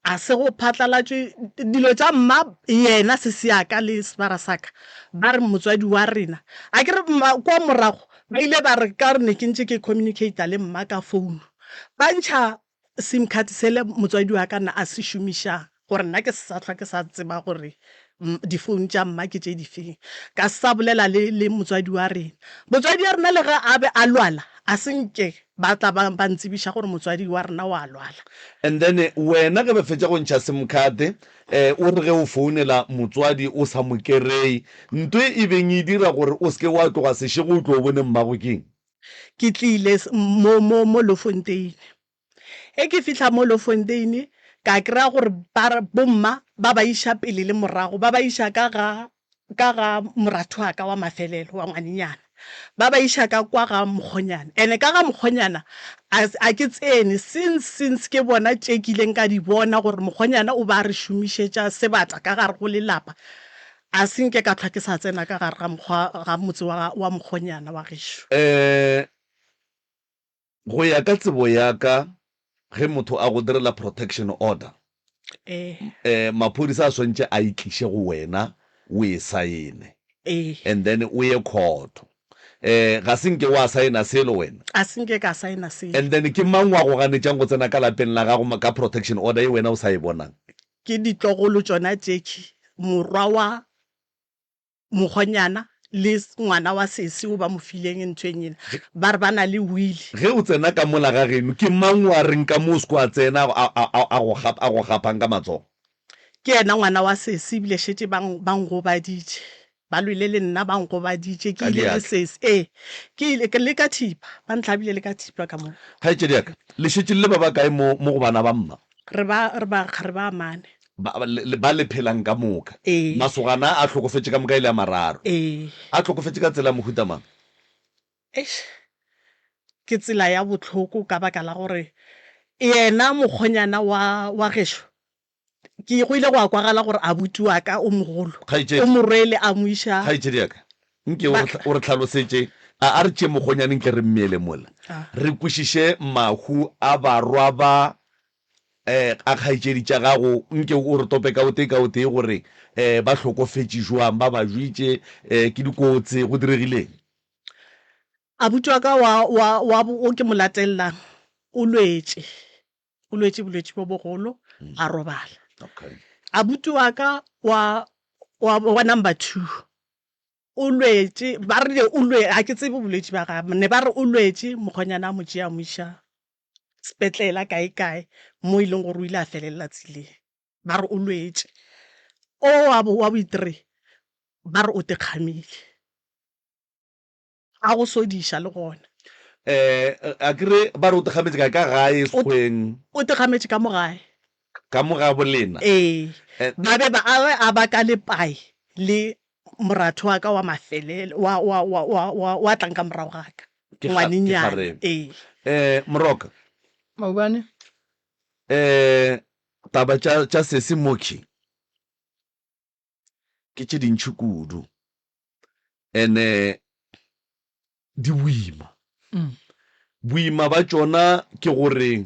A se go phatlalatšwe dilo tša mma yena sesi ya ka le sebara sa ka ba re motswadi wa rena. A ke re mma kwa morago ba ile ba re ka gore ne ke ntše ke communicate le mma ka phone ba ntšha sim card sele motswadi wa ka na a se šomišang gore nna ke se sa hlwa ke sa tseba gore di phone tša mma ke tše di feng. Ka se sa bolela le le motswadi wa rena. Motswadi wa rena le ge a be a lwala a se nke ba tla ba ba ntsebiša gore motswadi wa rena wa lwala. And then wena ge ba fetša go ntšha sim card o re ge o founela motswadi o sa mo kereye, nto e e beng e dira gore o se ke wa tloga sešego o tlo o bone mmago keng? Ke tlile mo mo mo Lofonteine. Ge ke fihla mo Lofontein ka kry-a gore ba re bomma ba ba iša pele le morago, ba ba iša ka ga ka ga moratho wa ka wa mafelelo wa ngwanenyana, ba ba iša ka kwa ga mokgonyana. And-e ka ga mokgonyana a a ke tsene since since ke bona tše ke ileng ka di bona gore mokgonyana o ba re šomišetša sebata ka gare go lelapa, a se nke ka hlwa ke sa tsena ka gare ga mokgwa ga motse wa wa mokgonyana wa gešo. Go ya ka tsebo ya ka, ge motho a go direla protection order, Ee. eh, maphodisa a swantše a e tliše go wena o e saene Ee. and then o ye khoto. Eh, ga se nke wa saena selo wena? A se nke ka saena selo. And then ke mang wa go ganetšang go tsena ka lapeng la gago ka protection order ye wena o sa e bonang? Ke ditlogolo tšona tšekhwi, morwa wa Mokgonyana le ngwana wa sesi o ba mo fileng nthweng yela, ba re ba na le wili. Ge o tsena ka mola ga geno, ke mang o a reng ka mo o se ke wa tsena a, a, a, a go gap, a go gapang ka matsogo? Ke yena ngwana wa sesi ebile šetše ba, ba ngobaditše. Ba lwele le nna ba ngobaditše. Ke Ka ile le diatla. sesi, ee, ke ile le ka thipa, ba ntlhabile le ka thipa ka mo. Kgaetšedi ya ka, le šetše le le ba bakae mo, mo go bana ba mma? Re ba, re ba, re ba mane. Ba, le, le, ba le phelang ka moka. Ee. Masogana a a hlokofetše ka moka e le a mararo. Ee. A hlokofetše ka tsela ya mohuta mang? Eish, ke tsela ya bohloko ka baka la gore yena mokgonyana wa, wa gešo, ke, go ile gwa kwagala gore abuti wa ka o mogolo Kgaetšedi. o mo rwele a mo iša. Kgaetšedi ya ka, nke o Ba. re, o re hlalosetše, a, a re tšee mokgonyane nke re mmeele mola, Ah. re kwešiše mahu a barwa ba um a kgaetšedi tša gago, nke o re tope ka o tee ka o tee gore um ba hlokofetše jwang, ba bajwitše um ke dikotsi, go diregileng? Abuti wa ka wa, wa, wa, o ke mo latellang o lwetše, o lwetše bolwetši bo bogolo, a robala. Okay. Abuti wa ka wa, wa, wa number two o lwetše, ba rile o lwe, ga ke tsebe bolwetši bja gagwe, ne ba re o lwetše, mokgonyana a mo tšea a mo iša sepetlela kae kae mo e leng gore o ile a felelela tseleng ba re o lwetše o wa bo wa boitre ba re o tekgamile a go sodiša le gona. Um a ke re ba re o tegametše kae? Ka gae sekgweng? O tegametše ka mo gae. Ka mo ga bolena? Ee. Ba be ba a be a baka lepai le moratho wa ka wa mafelelo, wa, wa, wa, wa, wa, wa tlang ka morago ga ka. Ke kga, ke Ngwanenyana. kgarebe. Ee. Um Moroka. Maubane. Um taba tša, tša sesi Moki ke tše dintši kudu. Ene di boima. Boima ba tšona ke gore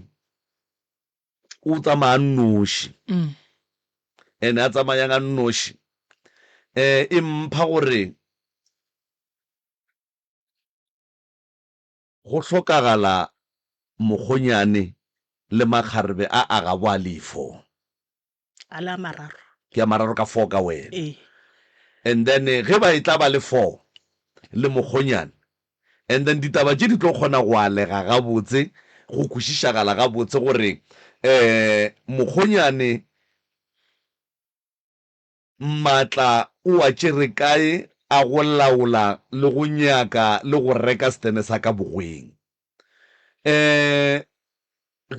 o tsamaya a nnoši. Ene a tsamayang a nnoši um e mpha gore go hlokagala mokgonyane le makgarebe a a gabo a le four. A le a mararo. Ke a mararo ka four ka wena. Ee. And then ge ba etla ba le four le mokgonyane, and then ditaba tše di tlo kgona go alega gabotse, go kwešišagala gabotse gore um mokgonyane maatla o a tšere kae a go laola le go nyaka le go reka setene sa ka bogweng. Um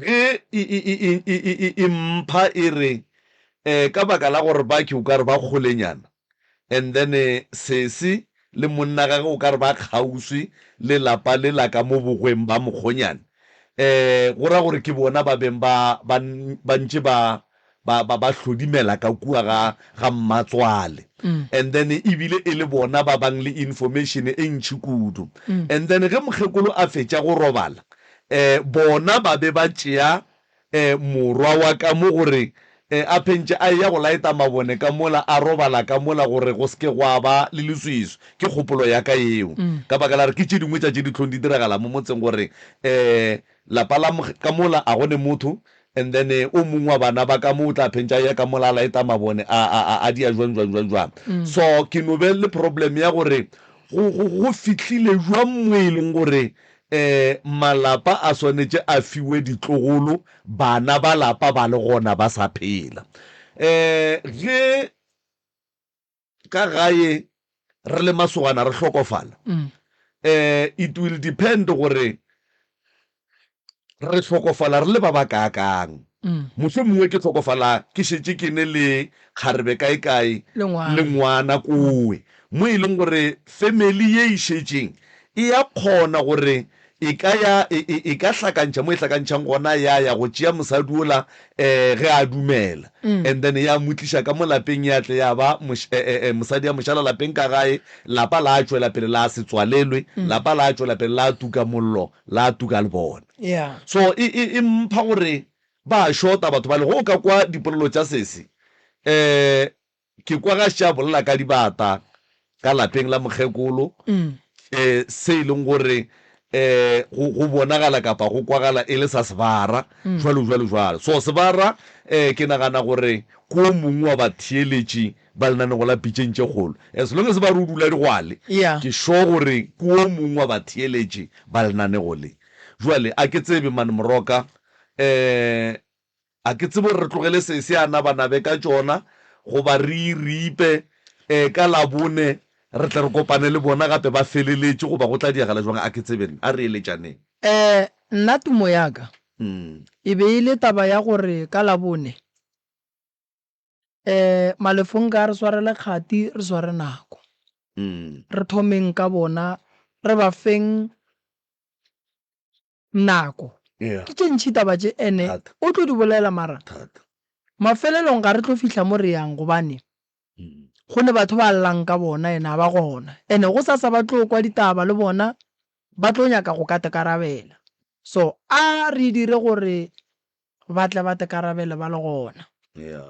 ge e, e, e, e, e, e, e, e mpha e re um ka baka la gore ba ke o ka re ba kgolenyana and then sesi le monna gage o ka re ba kgauswi le lapa le la ka mo bogweng ba mokgonyane um go ra gore ke bona ba beng ba, ba, ba ntše ba ba, ba, ba hlodimela ka kua ga, ga mmatswale. And then ebile e le bona ba bang le information e ntši kudu. And then ge mokgekolo a fetša go robala, um bona ba be ba tšea um morwa wa ka mo gore um a phentše a eya go laeta mabone ka mola, a robala ka mola gore go se ke gwa ba le leswiswi. Ke kgopolo ya ka yeo. Ka baka la gore ke tše dingwe tša tše di hlong di diragala mo motseng gore um lapa la ka mola a go ne motho, And then o mongwe wa bana ba ka mo o tla phentša a eya ka mola a laeta mabone a, a, a, a dia jwang, jwang, jwang, jwang. So ke no be le problem ya gore go, go, go fihlile jwang mo e leng gore um malapa a swanetše a fiwe ditlogolo bana ba lapa ba le gona ba sa phela. Um ge ka gae re le masogana re hlokofala um it will depend gore re hlokofala re le ba ba kaakang. Mohlomongwe ke hlokofala ke šetše ke ne le kgarebe kae-kae le ngwana kowe, mo e leng gore family ye e šetšeng e ya kgona gore E ka ya, e, e, e ka hlakantšha mo e hlakantšhang gona, ya ya go tšea mosadi wola, eh, ge a dumela. And then ya mo tliša ka mo lapeng, ya tle ya ba moš, eh, eh, eh, mosadi ya mo šala lapeng ka gae, lapa la tšwela pele la se tswalelwe, lapa la tšwela pele la tuka mollo, la tuka lebone. Yeah. So e, e, e mpha gore ba a šota batho bale. Ge o ka kwa dipolelo tša sesi, eh, Ke kwa ga še a bolela ka dibata ka lapeng la mokgekolo, um se e leng gore um go, go bonagala kapa go kwagala e le sa sebara, jwalo, jwalo, jwalo. So sebara, um ke nagana gore ke o mongwe wa batheeletši ba lenanego la Pitšeng tše Kgolo. As long as ba re o dula digwale, Yeah. ke sure gore ke o mongwe wa batheeletši ba lenanego le. Jwale a ke tsebe man Moroka, um A ke tsebe gore re tlogele sesi a nabanabe ka tšona goba re e ripe ka Labone re tle re kopane le bona gape ba feleletše goba go tla diagala jwang, a ke tsebe nna. A re eletšaneng. Nna tumo ya ka e be e le taba ya gore ka Labone Malefonka a re swarele kgati re sware nako. Re thomeng ka bona re ba feng nako. Yeah. Ke tše ntši taba tše ene Thata. o tlo di bolela mara Thata. mafelelong ga re tlo fihla mo re yang gobane go ne batho ba llang ka bona ene ga ba gona ene go sasa ba tlo kwa ditaba le bona ba tlo nyaka go ka tekarabela so a re dire gore ba tle ba tekarabele ba le gona. Ya,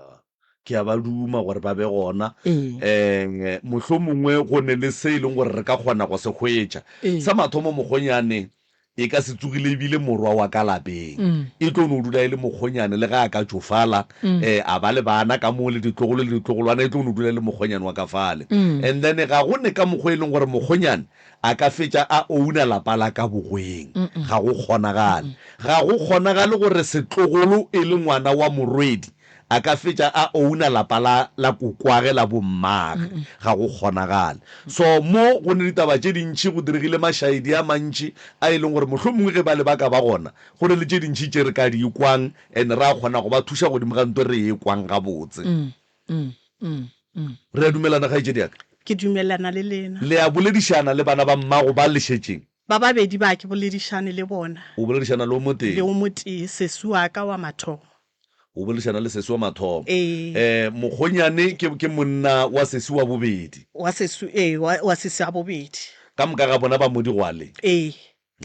ke a ba duma gore ba be gona. Ee. Um mohlomongwe go ne le se e leng gore re ka kgona go se hwetša. Ee. Sa mathomo mokgonyane e ka se tsogile e bile morwa wa ka lapeng. E tlo no dula e le mokgonyane le ge a ka tšofala, um a ba le bana ka moo le ditlogolo le ditlogolwana, e tlo no dula e le mokgonyane wa ka fale. And then ga go ne ka mokgwa e leng gore mokgonyane A ka fetša a ouna lapa la ka bogweng. Ga go kgonagale. Ga go kgonagale gore setlogolo e le ngwana wa morwedi. a ka fetša a owner lapa la, la kokwage la bommage. Ga go kgonagale. So mo go ne ditaba tše dintši, go diregile mašaedi a mantši a e leng gore mohlomongwe ge bale ba ka ba gona, go ne le tše dintši tše re ka di kwang and ra kgona go ba thuša godimo ga nto re e kwang gabotse. Re a dumelana, kgaetšedi ya ka? Ke dumelana le lena. Le a boledišana le bana ba mmago ba le šetšeng? Ba babedi ba ke boledišane le bona. O boledišana le o motee? Le o motee, sesi wa ka wa mathomo. O boledišana le sesi wa mathomo. Ee. Eh, mokgonyane ke, ke monna wa sesi wa bobedi. Wa sesi, ee, wa, wa sesi wa bobedi. Ka moka ga bona ba mo digwale? Ee.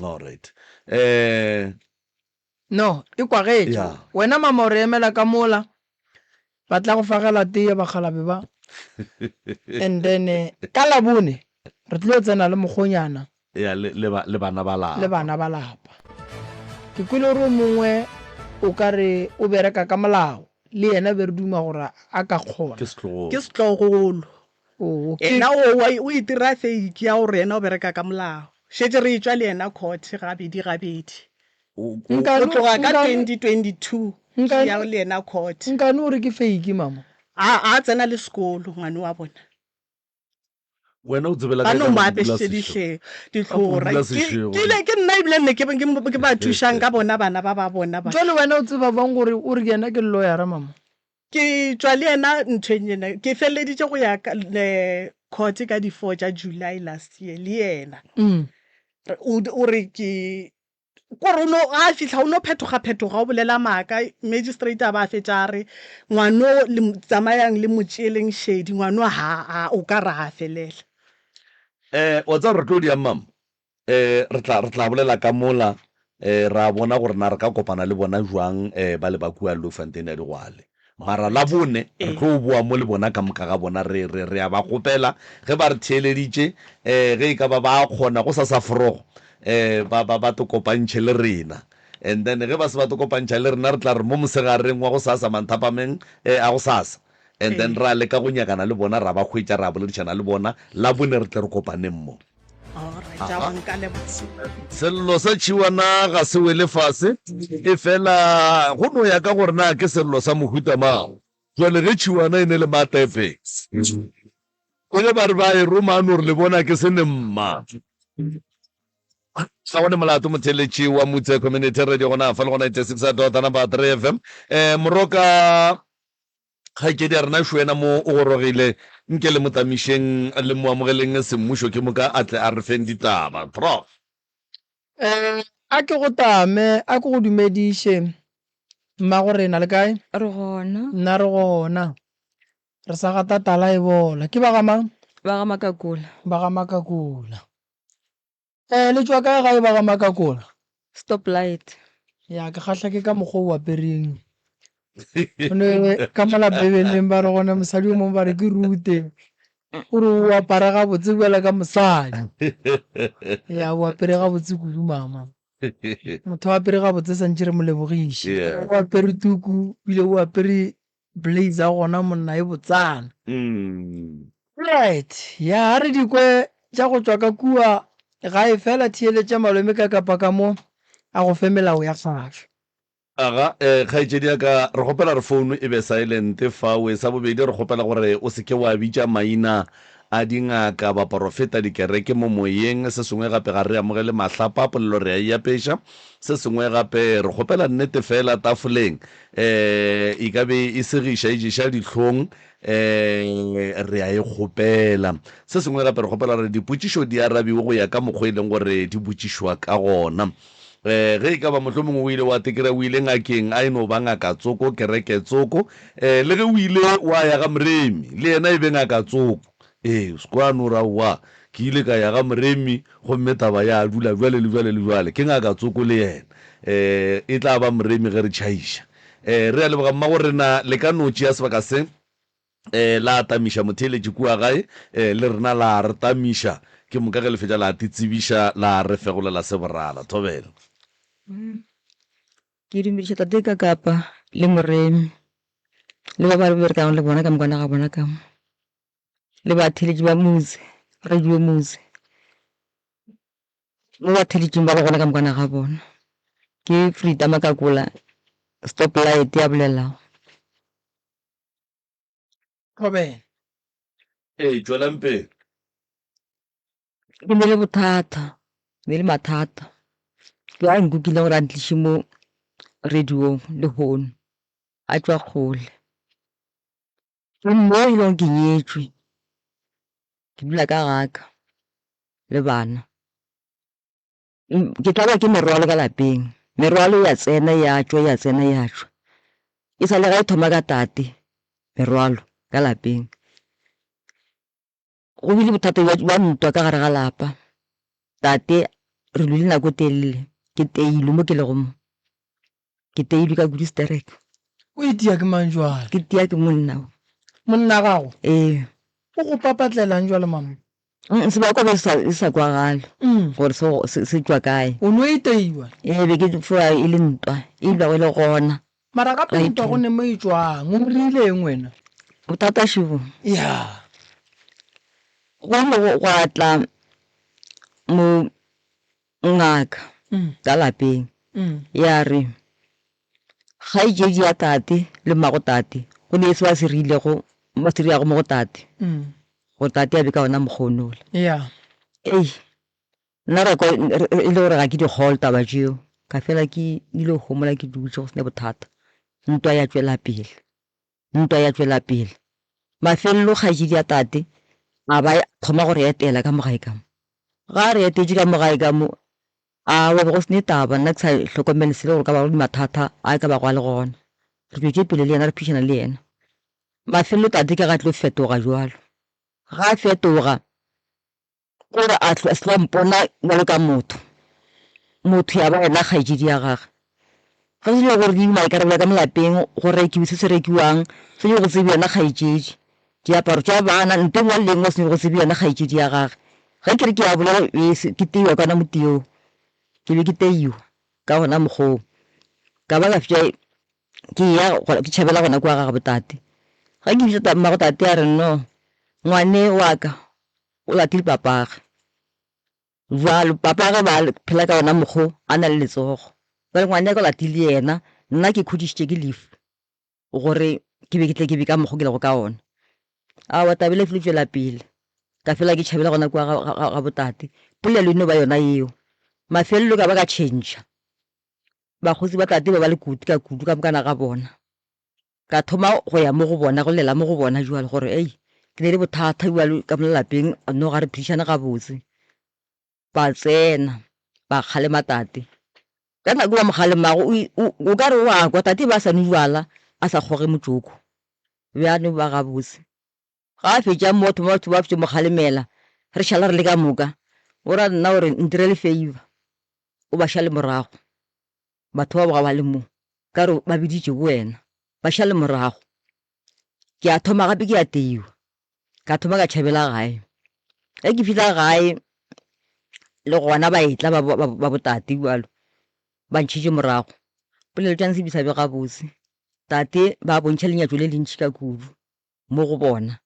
All right. Eh. No, e kwagetše. Yeah. Wena mama o re emela ka mola, ba tla go fagela teye bakgalabe ba. And then eh, ka Labone re tlo tsena le mokgonyana. Ya, le, le, ba, le bana ba lapa. Le bana ba lapa. Ke kwele gore o mongwe o ka re o bereka ka molao, le yena be re duma gore a ka kgona. Ke setlogolo. Ke setlogolo. Oo, ke. Yena o, o itira fake ya gore yena o bereka ka molao. Šetše re etšwa le yena court gabedi gabedi. Nkane, Go tloga ka nkane, 2022 ke nkane, ya le yena court. nkane o re ke fake mama. A, a tsena le sekolo ngwane wa bona. Wena o tsebela Ba kae no ka mo go dula apešitše sešego? dihle, Ka go dihlora. dula Ke, sešego. ke ile, ke nna ebile ne ke, ke, ke ba thušang ka bona bana ba ba bona ba. Jwale wena o tseba bang gore o re yena ke lawyer mama? Ke tšwa le yena nthweng yena. Ke feleleditše go ya ka, le, court ka di four tša July last year le yena. Re, o, o re ke, Kore o no, ga a fihla o no phetoga-phetoga, o bolela maaka. Magistrate a ba a fetša a re, Ngwano le, tsamayang le mo tšeeleng šedi, ngwano ha, ha, o ka re a felela. Eh, wa tseba re tlo diang mama? Eh, re tla, re tla bolela ka mola, eh, ra bona gore na re ka kopana le bona jwang, eh, ba le ba kua Bloemfontein ya Digwale. Mara Labone re tlo boa mo le bona ka moka ga bona, re, re, re a ba kgopela ge ba re theeleditše, um ge e ka ba ba kgona go sasa forogo, um ba, ba, ba to kopantšhe le rena. And then ge ba se ba to kopantšha le rena, re tla re mo mosegareng wa go sasa, manthapameng um a go sasa, and then ra leka go nyakana le bona, ra ba hwetša, ra boledišana le bona, Labone re tle re kopaneng mo. Sello sa tšhiwana ga se wele fase, efela go no ya ka gore na ke sello sa mohuta mang. Jwale ge tšhiwana e ne le matepe, e ge ba re ba e roma a no re le bona ke se ne mma. Ga go ne molato motheeletši wa Mutse Community Radio gona fa le go 96.3 FM. Eh, Moroka Kgaetšedi ya rena šo yena mo o gorogile, nke le mo tamišeng le mo amogeleng semmušo ke moka a tle a re feng ditaba. Prof. Eh, a ke go tame, a ke go dumediše. Mmago rena, le kae? Re gona. Nna re gona. Re sa gata tala e bola. Ke ba ga mang? Ba ga Makakola. Ba ga Makakola. Eh, le tšwa kae gae ba ga Makakola? Stop light. Ya, ke kgahla ke ka mokgwa o apereng. Gone ka mola Bibeleng ba re gone mosadi o mongwe ba re ke Rute. O re o apara gabotse bjalo ka mosadi. Ya, o apere gabotse kudu mama. Motho o apere gabotse santše re mo lebogiše. Yeah. O apere tuku, ebile o apere blazer gona monna e botsana. Mm. Right, ya a re di kwe tša go tšwa ka kua gae fela theeletša malome ka kapa ka mo a go fe melao ya kgašo. Aga, eh, kgaetšedi ya ka, re kgopela re founu e be silent fawe. Sa bobedi, re kgopela gore o se ke wa bitša maina a dingaka, baporofeta, dikereke mo moyeng. Se sengwe gape, ga re amogele mahlapa, polelo re a e apeša. Se sengwe gape, re kgopela nnete fela tafoleng. Eh, e ka be e segiša, e ješa dihlong, eh, re a e kgopela. Se sengwe gape, re kgopela gore dipotšišo di arabiwe go ya ka mokgwa e leng gore di botšišwa ka gona. Eh, ge e ka ba mohlomongwe o ile wa tekera o ile ngakeng, a e no ba ngaka tsoko, kereke tsoko, eh, le ge o ile wa ya ga Moremi, le yena e be ngaka tsoko. Ee, o se kwa no re aowa, ke ile ka ya ga Moremi gomme taba ya dula bjale le bjale le bjale. Ke ngaka tsoko le yena. Eh, e tla ba Moremi ge re tšhaiša. Eh, re a leboga mmagorena, le ka no tšea sebaka se. eh, la tamiša motheeletši kua gae, eh, le rena la re tamiša, ke moka ge le fetša la titsebiša, la re fegolela se borala. Thobela. Ke dumediša tate ka kapa le Moremi le ba ba berekang le bona ka mokana ga bona ka mo le batheeletši ba motse, radio motse mo batheeletšing ba le gona ka mokana ga bona. Ke Frida Makakola, Stop Light ya bolelago. Thobela. Ee, tšwelang pele. Ke ne le bothata, ne le mathata. Ke a nkukile gore a ntliše mo radiong lehono, a tšwa kgole. Ke mo e leng ke nyetšwe, ke dula ka gaka le bana. Ke tlaba ke merwalo ka lapeng, merwalo ya tsena ya tšwa, ya tsena ya tšwa. E sa le ga e thoma ka tate, merwalo ka lapeng. Go bile bothata bja ntwa ka gare ga lapa. Tate re lwile nako e telele, ke teilwe mo ke lego mo. Ke teilwe ka kudu sterek. O itia ke mang jwale? Ke tia ke monna. Monna gago? Ee. O go papatlelang jwale mama? Sebakwa be se sa kwagale gore se tšwa kae. O no iteiwa? Ee, be ke foa e le ntwa, e lwago e le gona. Mara gape ntwa go ne mo e tšwang, o rile eng wena? Bothata šebo. Ya. Go ile gwa tla mo ngaka ka lapeng ya re kgaetšedi ya tate le mmago tate go ne se ba se rilego ba se dirago mo go tate gore tate a be ka ona mokgwa onola. Ya. Ei nna ra kwa e le gore ga ke di kgolwe taba tšeo ka fela ke ile go homola ke dutše go sena bothata. Ntwa ya tšwela pele, ntwa ya tšwela pele. Mafelelo kgaetšedi ya tate a ba thoma go re etela ka mo gae ka mo. Ga a re etetše ka mo gae ka mo, aowa be go se ne taba, nna ke sa hlokomele selo gore ka ba le mathata a ka bago a le gona. Re tšwetše pele le yena re phišana le yena. Mafelelo tate ke ga a tlo fetoga bjalo. Ga a fetoga Gore a se tlo mpona bjalo ka motho, motho ya ba yena kgaetšedi ya gagwe. Ge e le gore ke maikarabelo ka mo lapeng, go rekiwe se se rekiwang, se go tsebe yena kgaetšedi. Diaparo tša bana, nto engwe le engwe se go tsebe yena kgaetšedi ya gagwe. Ge ke re ke a bolela ke teiwa ka ona motee wo, ke be ke teiwa ka gona mokgwa wo. Ka ba ka fetša ke eya ke tšhabela gona kua ga gabo tate. Ge ke fihla mmago tate a re no, ngwane wa ka O latile papage. Bjalo papage ba phela ka ona mokgo a na le letsogo. Bjale ngwanaka o latile yena, nna ke khodišitše ke lefu gore ke be ke tle ke be ka mokgo ke lego ka ona. Aowa taba e felo tšwela pele. Ka fela ke tšhabela gona kua ga botate. Polelo e no ba yona yeo. Mafelelo ka ba ka tšhentšha. Bakgotsi ba tate ba ba le kudu ka kudu ka mokana ga bona. Ka thoma go ya mo go bona, go llela mo go bona bjalo gore ei, ke ne le bothata bjalo ka mo lapeng, no ga re phedišane gabotse. Ba tsena, ba kgalema tate. Ka nako ba mo kgalemago, o ka re o a kwa, tate ba sa nwe jwala, a sa kgoge motšoko. Be a no ba gabotse. Ga a fetša mo, batho ba ba fetša mo kgalemela, re šala re le ka moka. O ra nna o re, ntirele favor, o ba šale morago. Batho ba ga ba le mo, ka re ba biditše ke wena, ba šale morago. Ke a thoma gape ke a teiwa, ka thoma ka tšhabela gae. Ge ke fihla gae le gona ba etla ba ba botate bjalo, ba ntšhetše morago. Polelo tša di sa be gabotse, tate ba bontšha lenyatšo le lentši ka kudu mo go bona.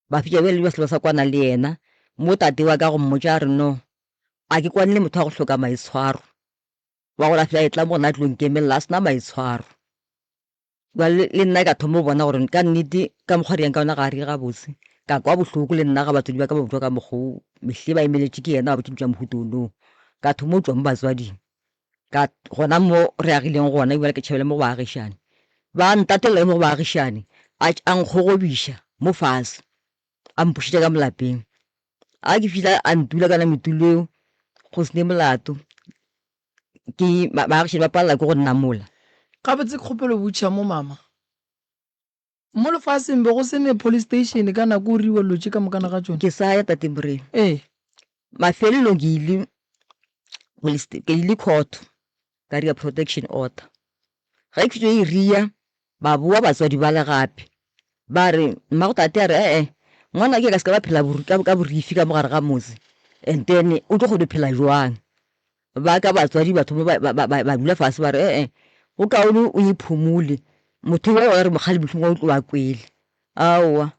Ba fetša bjale ba se ba sa kwana le yena. Mo tate wa ka go mmotša a re no, a ke kwane le motho wa go hloka maitshwaro. Wa gore a fihla a etla mo gona a tlo nkemelela a se na maitshwaro. Bjale le nna ka thoma go bona gore ka nnete ka mokgwa a reyang ka gona ga a reye gabotse. Ka kwa bohloko le nna ga batswadi ba ka ba botšwa ka mokgwa wo, mehle ba emeletše ke yena ba botša dilo tša mohuta wo. Ka thoma go tšwa mo batswading, ka gona mo re agileng gona bjale ke tšhabela mo go baagišane. Ba ntatelela le mo go baagišane, a nkgogobiša mo fase, a mpušetša ka mo lapeng. A ke fihla a ntula ka yona metulo eo go se ne molato, ke baagišani ba palela ke go nnamola. Gabotse ke kgopelo botšiša mo mama. Mo lefaseng be go se ne police station ka nako o riwa dilo tše ka mokana ga tšona. Ke sa ya Tate Moremi. Ee. Mafelelong ke ile police ke ile court ka dira protection order. Ge ke fetša e ria Ba boa batswadi bale gape, ba re, Mmago tate a re, E-e, ngwanake a ka se ka ba phela ka borifi ka mo gare ga motse, and then o tlo kgona go phela jwang? Ba ka batswadi ba thoma ba dula fase ba re, E-e, go kaone o iphumole, motho yola re mo kgalema mohlomongwe o tlo ba kwele. Aowa,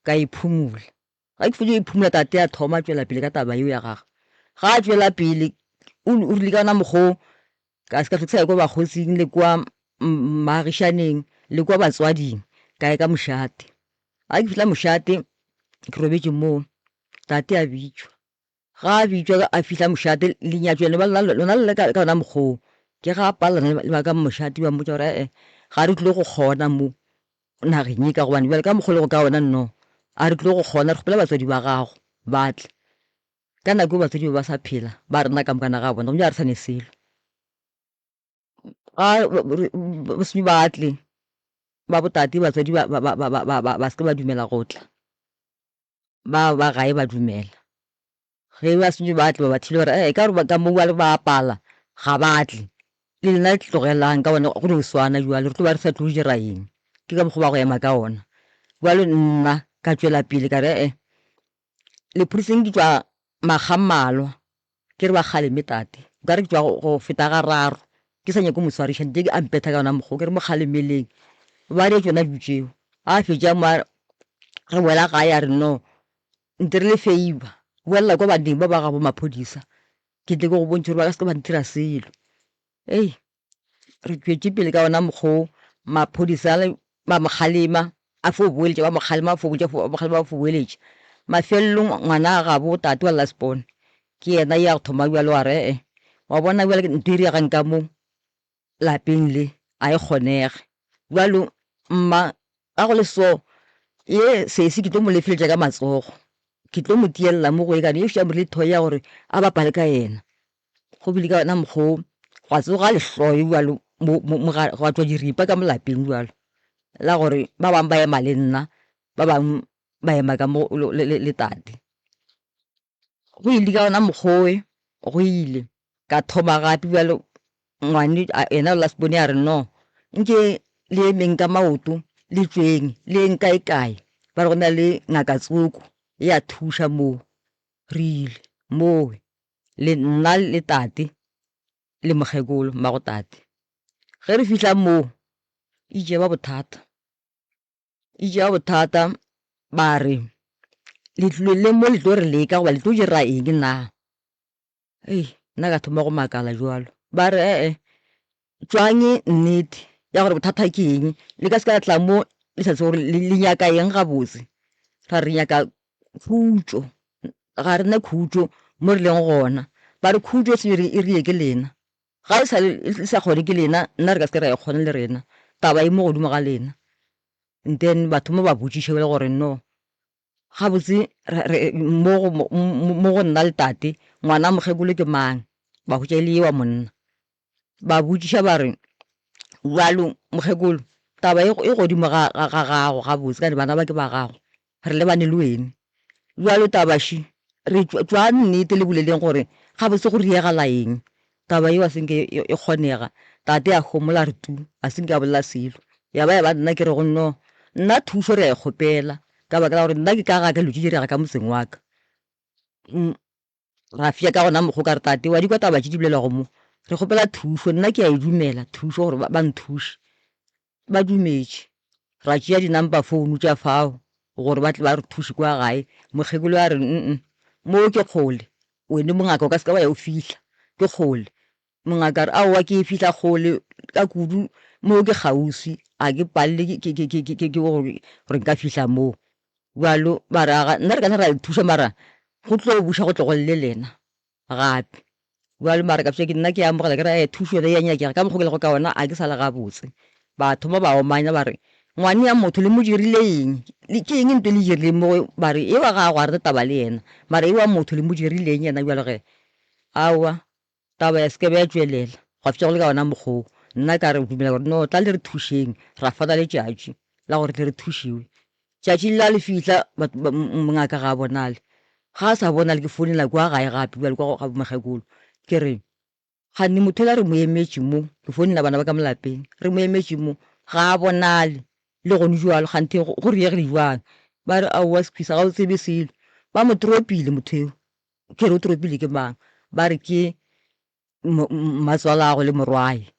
ka iphumula. Ge ke fetša go iphumula tate a thoma a tšwela pele ka taba yeo ya gagwe. Ga a tšwela pele, o rile ka yona mokgwa wo, Ka se ka hlwa ke sa ya kwa bakgotsing le kwa maagišaneng le kwa batswading, ka ya ka mošate. Ga ke fihla mošate ke robetše moo, tate a bitšwa. Ga a bitšwa a fihla mošate, lenyatšo lona ba lona le le ka yona mokgwa woo. Ke ga a palelana le ba ka mošate ba mmotša gore ee ga re tlile go kgona mo nageng ye ka gobane bjale ka mokgwa o lego ka ona no a re tlile go kgona, re kgopela batswadi ba gago ba tle. Ka nako eo batswadi ba ba sa phela ba rena ka mokana ga bona gomme ga re sa ne selo. Ga ba ba tle ba botate batswadi ba se ke ba dumela go tla. Ba ba gae ba dumela. Ge ba sentše ba tle ba ba thibela ba re, Ee, ka gore ka mo ba ba apala ga ba tle. Le lena tlogelang ka gobane go no swana bjale, re tlo ba re sa tlo dira eng. Ke ka mokgwa ba go ema ka ona. Bjale nna ka tšwela pele ka re, Ee, lephodiseng ke tšwa makga a mmalwa ke re ba kgaleme tate. Nkare ke tšwa go feta gararo ke sa nyake go mo swariša ntle a mpetha ka yona mokgwa wo, ke re mo kgalemeleng. Ba re tšona dilo tšeo. Ga a fetša mo re boela gae a re no ntirile favor, boelela kwa baneng ba ba gabo maphodisa ke tle ke go bontšhe gore ba ka se ke ba ntira selo. Hei, re tšwetše pele ka wona mokgwa wo, maphodisa ale ba mo kgalema, a fo boeletša, ba mo kgalema, a fo boeletša, ba mo kgalema, a fo boeletša. Mafelelong ngwana gabo tate wa last born ke yena ya go thoma bjalo a re, E-e, wa bona bjale ntho e diregang ka mo lapeng le a e kgonege. Bjalo mma ga go le so, ye sesi ke tlo mo lefeletša ka matsogo, ke tlo mo tielela mo go e kane, eupša a mo rile thoya ya gore a bapale ka yena. Go bile ka yona mokgwa wo, gwa tsoga lehloyo bjalo mo, mo, mo ga, gwa tšwa diripa ka mo lapeng bjalo, la gore ba bangwe ba ema le nna, ba bangwe ba ema ka mo le, le, le tate. Go ile ka yona mokgwa wo, go ile ka thoma gape bjalo ngwane yena last born a re no, nke le emeng ka maoto le tšweng le yeng kae kae, ba re go na le ngaka tsoko e a thuša moo. Re ile moo le nna le tate le mokgekolo mmago tate. Ge re fihla moo itše ba bothata. E tšea bothata ba re le tlile le mo le tlo re leka goba le tlo dira eng na? Ei, nna ka thoma go makala jwalo. Ba re ee, tšwang nnete ya gore bothata ke eng, le ka se ka la tla mo le sa tsebe gore le nyaka eng gabotse. Ra re nyaka khutšo, ga re na khutšo mo re leng gona. Ba re khutšo e e rile ke lena. Ga e sa le sa kgone ke lena, nna re ka se ke ra e kgona le rena. Taba e mo godimo ga lena. And then ba thoma ba botšiša bjale gore no, gabotse re mo go mo go nna le tate, ngwana mokgekolo ke mang? Ba hwetša e le ye wa monna. Ba botšiša ba re, bjalo mokgekolo, taba e e godimo ga ga gago gabotse ka bana ba ke ba gago, re lebane le wene. Bjalo taba še, re tšwa nnete le boleleng gore gabotse go riegala eng. Taba yeo a se nke e kgonega. Tate a homola a re tu, a se nke a bolela selo. Ya ba ya ba nna ke rego no, nna thušo re a e kgopela ka baka la gore nna ke ka ga ka dilo tše di direga ka motseng wa ka. Ra fia ka gona mokgwa o ka re, Tate, wa di kwa taba tše di bolelwago mo? Re kgopela thušo. Nna ke a e dumela thušo gore ba nthuše. Ba dumetše. Ra tšea di-number phone tša fao gore ba tle ba re thuše kua gae. Mokgekolo a re, Mm-mm, mo ke kgole. Wene mongaka o ka se ke wa ya o fihla, ke kgole. Mongaka a re, Aowa, ke fihla kgole ka kudu, mo ke kgauswi, ga ke palele ke gore nka fihla moo. Bjalo ba re, Aga, nna re ka nna ra le thuša mara go tlo buša go tle go lle lena gape. Bjalo mara ka fihla ke nna ke amogela ke re, Ee, thušo yona e a nyakega, ka mokgo ke lego ka gona ga ke sa le gabotse. Ba thoma ba omanya ba re, Ngwane ya motho le mo dirile eng? Ke eng ntho e le e dirileng mo go? Ba re, Ewa gago ga re na taba le yena, mara ewa motho le mo dirile eng yena bjalo ge? Aowa, Taba ya se ke be ya tšwelela, gwa fetša go le ka wona mokgwa wo. Nna ka re dumela gore no, tla le re thušeng, ra fana letšatši la gore tle re thušiwe. Tšatši la le fihla, mongaka ga a bonale. Ga a sa bonale ke founela kwa gae gape bjale kwa ga mokgekolo, ke re, Kganne motho yola re mo emetše mo, ke founela bana ba ka mo lapeng, re mo emetše mo, ga a bonale le gone bjalo, kganthe go diregile bjang? Ba re, Aowa Skhwisa ga o tsebe selo, ba mo toropile motho eo. Ke re o toropile ke mang? Ba re ke mmatswalago le morwaye.